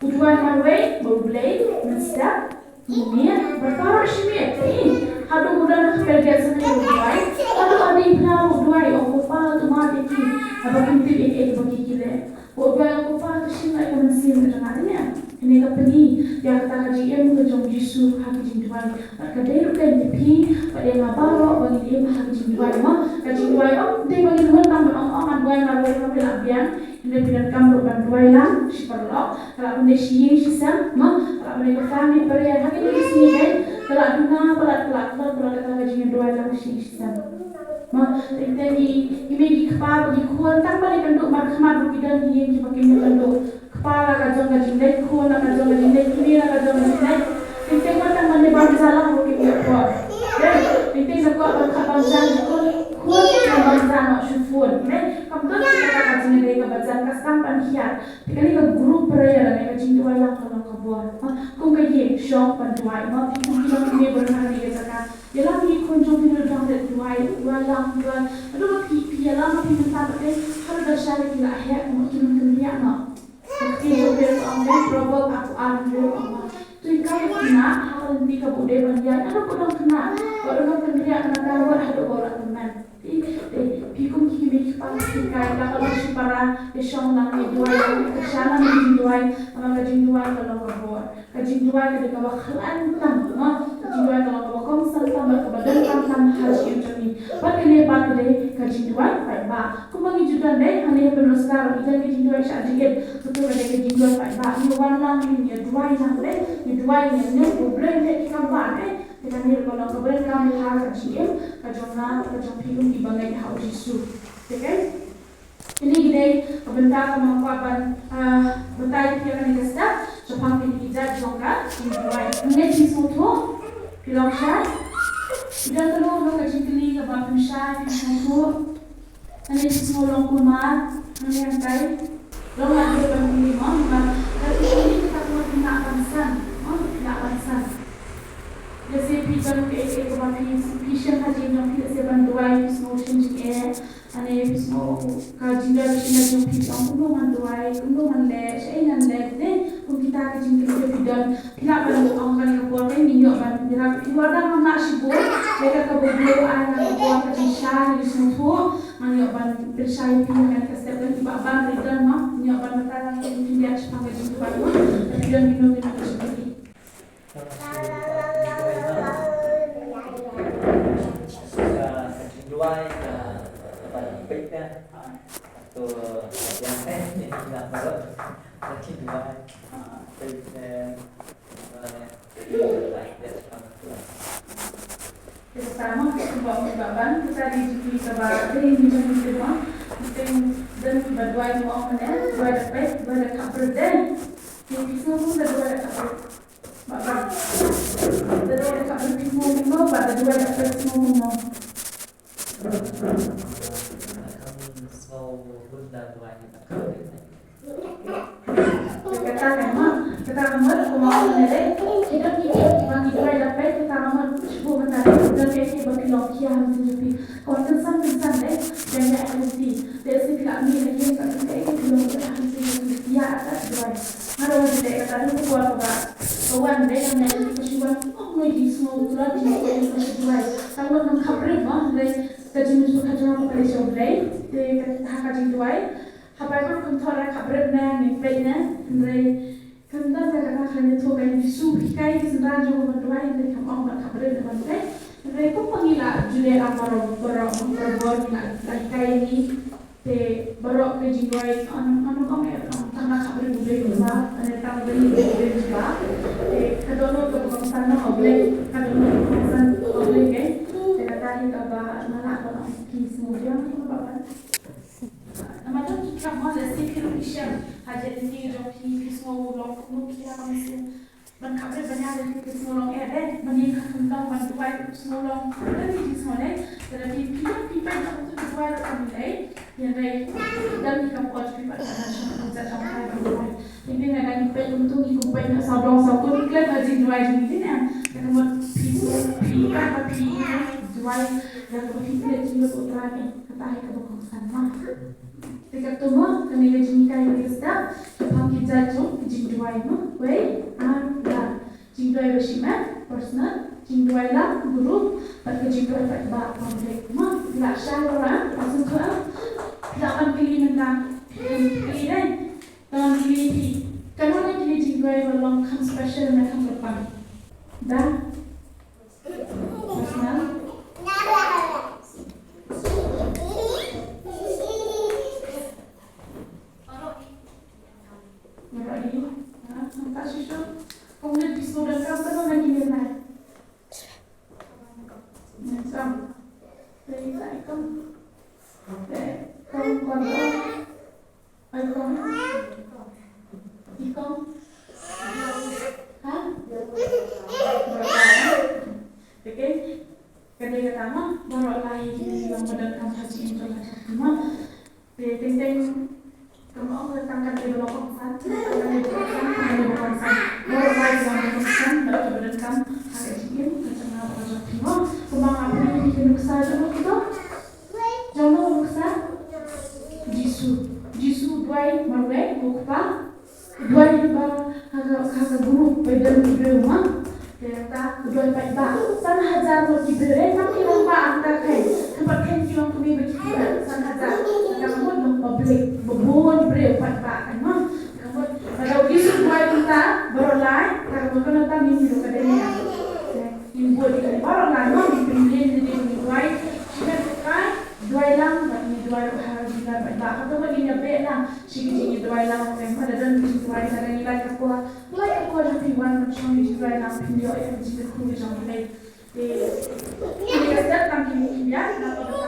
u duwai marwei, ba U Blei, mynstep, mynmiet, bad baroh shi miet. Haduh ba u don ha ka kper Gethsemane u duwai, haduh ha diengphna u duwai, ong, Ko Pa, to map ïa ki, haba kim tip ïa kaei kaba ki, ki leh. Ko Pa, Ko Pa, to shim noh ïa ka mynsiem ka jong nga, dei ne em? Kane ka pyni ïa kata ka jingim ka jong u Jisu ha ka jingduwai. Bad ka dei ruh kein ïa phi bad ïa nga baroh ba ngin im ha ka jingduwai, ma. Ka jingduwai ym dei ba ngin wan tang ban ong, ong, ngan duwai marwei, marwei, la biang. Hynrei phi donkam ruh ban duwai lang shi paralok, ka lah ban dei shi ïing shi sem, ma, ka lah ban dei ka family prayer. Ha kine ki sngi kein, ka lah duna palat, ka lah khlot palat kata ka jingduwai lang shi ïing shi sem. Ma, teng teng ki, ki mei ki kpa bad ki khun, tang ban ïakynduh markhmat ruh ki don ki ïing kiba kim ïakynduh. Kpa la ka jong ka jingleit, khun la ka jong ka jingleit, kmie la ka jong ka jingleit. Teng teng wat tang ban ïabam ja lang ruh kim ïoh por. Teng teng da kwah ban khap bam ja jingkhun, khun ki ïabam ja noh shu phone. Kam don kata ka jingïadei kaba jan, ka sdang ban hiar. Te kane ka group prayer lane ka jingduwai lang ka long ka bor. Ha, kum ka ïing shong ban duwai, ma, phi kum ki long ki mei ba rnga ïa ka jaka. Ïalam ïa ki khun jong phi, ruh dang rit duwai, duwai lang, duwai. Haduh ba phi, phi ïalam ma phi mynta pat, haduh da shai ki la heh, ma, ki long kynriah noh. Ka ktien jong phi ka ong, Proverb arphew ar hynriew ka ong, to ïa ka khynnah ha ka lynti kaba u dei ban ïaid, haduh ba u dang khynnah. Wat u dang kynriah, kynriah, wat haduh ba u la kmen. Te, te, phi kum ki mei ki pa, phi kai, la ka long shipara, ïa shong lang, ïa duwai lang, ïa kyrshan lang ïa ka jingduwai, namar ka jingduwai ka long ka bor. Ka jingduwai ka dei kaba khlaiñ tam, ma. Ka jingduwai ka long kaba kongsan tam, kaba donkam tam ha ka jingim jong ngi. Bad kane pat ka dei ka jingduwai paidbah. Kumba ngi ju don dei, hangne ha Pyndonkstad ruh ngi don ka jingduwai shah jingit. Kato ka dei ka jingduwai paidbah. Ngi wan lang ngi ïa duwai lang dei, ngi duwai ngi ïa U Blei, U Blei ki kam bah dei. Te kane ruh ka long kaba donkam ha ka jingim ka jong nga, ka jong phi kum kiba ngeit ha U Jisu. Te kane Kine ki dei ka bynta kaba nga kwah ban, ah, batai ïa phi ha kane ka step shaphang kine ki jait jong ka jingduwai. Mynne phi sngewthuh, phi long shai. Ki don kano kano ka jingkylli kaba phin shai, phi sngewthuh. Mynne phi sngew long kulmar, mynne hangtai. Long lad ïa ban kylli mo, namar lada phi kylli kata ka mut phin lah ban san, mo, phin lah ban san. Lehse phi don kaei kaei kaba phi, phi shem ha jingim jong phi, lehse ban duwai, phi sngew shem jingeh. Ane phi sngew ka jingduwai ba shim na jong phi, phi ong kumno ngan duwai, kumno ngan leh, shaei ngan leh, ne kum kita ki jingkylli phi don. Phi lah ban ong ha kane ka por, te ngin ïoh ban ïarap ïa phi. Wat la ngam lah shibun, lada ka bor ai ha ka por ka jingshai, ka jingsngewthuh, ngan ïoh ban pynshai ïa phi ha kane ka step. Lada phi bah ban, lada don ma, ngin ïoh ban batai lang ïa phi shaphang ka jingduwai mo. Lada phi don kino kino ki jingkylli. Ka jingduwai ka, kaba peit ka. To, yang eh, yang baru. Ka jingduwai, peit ka, eh, Kita mo, kumba kumba ban, kita di jingkylli kaba dei, ngi jong ngi mo. Ngi teng don kiba duwai mo, ong ne, duwai da peit, duwai da khapbrip dei. Ngi phi sngew kumno duwai da khapbrip. Ba, ba. Da duwai da khapbrip phi sngew kumno, ba da duwai da peit sngew kumno. Kata ka mut, kata ka mut, kumba ong ne dei, ki don ki, ki ba ngi duwai da peit, kata ka mut, shu mynta don kaei kaei ba ki long khia ha mynsiem jong phi. Ka wan kynsan kynsan dei, jong ngi ha ka lynti. Lehse phi la mih na ïing, ka don kaei kaei ba ki long khia ha mynsiem jong phi, ïa kata duwai. Nga ruh nga ju leh kata, don ka por kaba ka wan dei, nga mut ka shu wan, oh, nga jingsngew tlot, jingsngew tlot, ka shu duwai. Tang ba ngam khapbrip mo, hynrei ka jingmut ka jong nga ka leit sha U Blei, te ka, ha ka jingduwai. Ha Baibl kam thoh ruh khapbrip ne, ngin peit ne, hynrei kam don ka kata, khlem ïathuh ka Jisu hikai ki synran jong u ban duwai, hynrei kam ong ban khapbrip ne ban peit. Hynrei kumba ngi la ju leh lang baroh, baroh, baroh ngi la, la hikai ngi. Te baroh ka jingduwai, ngan, ngan ong ïa, tang da khapbrip U Blei uba, ane tang da ïeit U Blei uba. Te ka dohnud kaba kongsan na U Blei, ka dohnud kaba kongsan U Blei, te kata hi kaba nga lah ban ong, phi sngewthuh ïa nga kumba ban. Namar don ki khap mo, lehse phi ruh phi shem ha jingim jong phi, phi sngew long kumno phi ha ka mynsiem. Ban khapbrip ban ïa leh phi sngew long eh dei, ban ïa kham kham ban duwai phi sngew long. Lada phi sngew dei, lada phi, phi, phi peit long kumtu duwai ruh kam lei. Hynrei don ki kam poi phi pat ka shong kumta kam kai ban duwai. Hynrei lada ngi peit kumtu ngi kum peit na saw dong saw kut, klet ha jingduwai jong ngi ne. Ka mut phi, phi pat ba phi duwai, da kaba phi klet jingduwai U Trai, kata hi kaba kongsan ma. Te katto mo, kane ka jinghikai ka step shaphang ki jait jong ki jingduwai mo. Wei, ar, da. Jingduwai ba shimet, personal, jingduwai lang, group, bad ka jingduwai paidbah, public mo. Phi lah share ruh, phi sngewthuh, phi lah ban kylli mynta, phi kylli dei. Tang kylli phi. Kano na kine jingduwai ba long kham special ne kham kyrpang? Da. Personal. Baroh hi. Ha, nangta shisha. Kong leit phi sngewdonkam kano na kine lai? Nangta. Te ita i kong. Te kong kong kong. Ai kong. I kong. Ha? Baroh lai. Te kane kata ma, baroh lai kine ki long ba donkam ha jingim jong ka jong phi ma. Te teng teng kam ong tang kane ba long kongsan, tang kane ba kongsan, tang kane ba kongsan. Baroh lai ki long ba kongsan, bad ki ba donkam ha ka jingim ka jong nga bad ka jong phi mo. Kumba nga pynmih ïa ki nuksa jong nga kito. Jong nga nuksa Jisu. Jisu u duwai marwei, ko Kpa. U duwai ba ha ka, ha ka group ba don ki briew ma. Te kata u duwai paidbah. San hajar ngut ki briew, eh, tang ki rangbah hangta keiñ. Te pat keiñ ki long kmie bad ki kpa, san hajar. Kata ka mut long public, ba bun briew paidbah keiñ ma. Kata ka mut lada u Jisu u duwai kumta baroh lai, kata ka mut kano tam ïa ngi ruh ka dei ne em. Te ngin bud ïa kane baroh lai ma, ngin pynlong ïa kane, ngin duwai. Shimet Duwai ruh ha jingduwai paidbah. Hato ba ngin ïa beh lang shi ki jingduwai lang, em, lada don ki jingduwai, lada ngi lait ka por, lait ka por, lada phi wan ban shong ki jingduwai lang, phin ïoh ïa ka jingkyrkhu ka jong ki. Te kine ki step lang ki mih biang, naba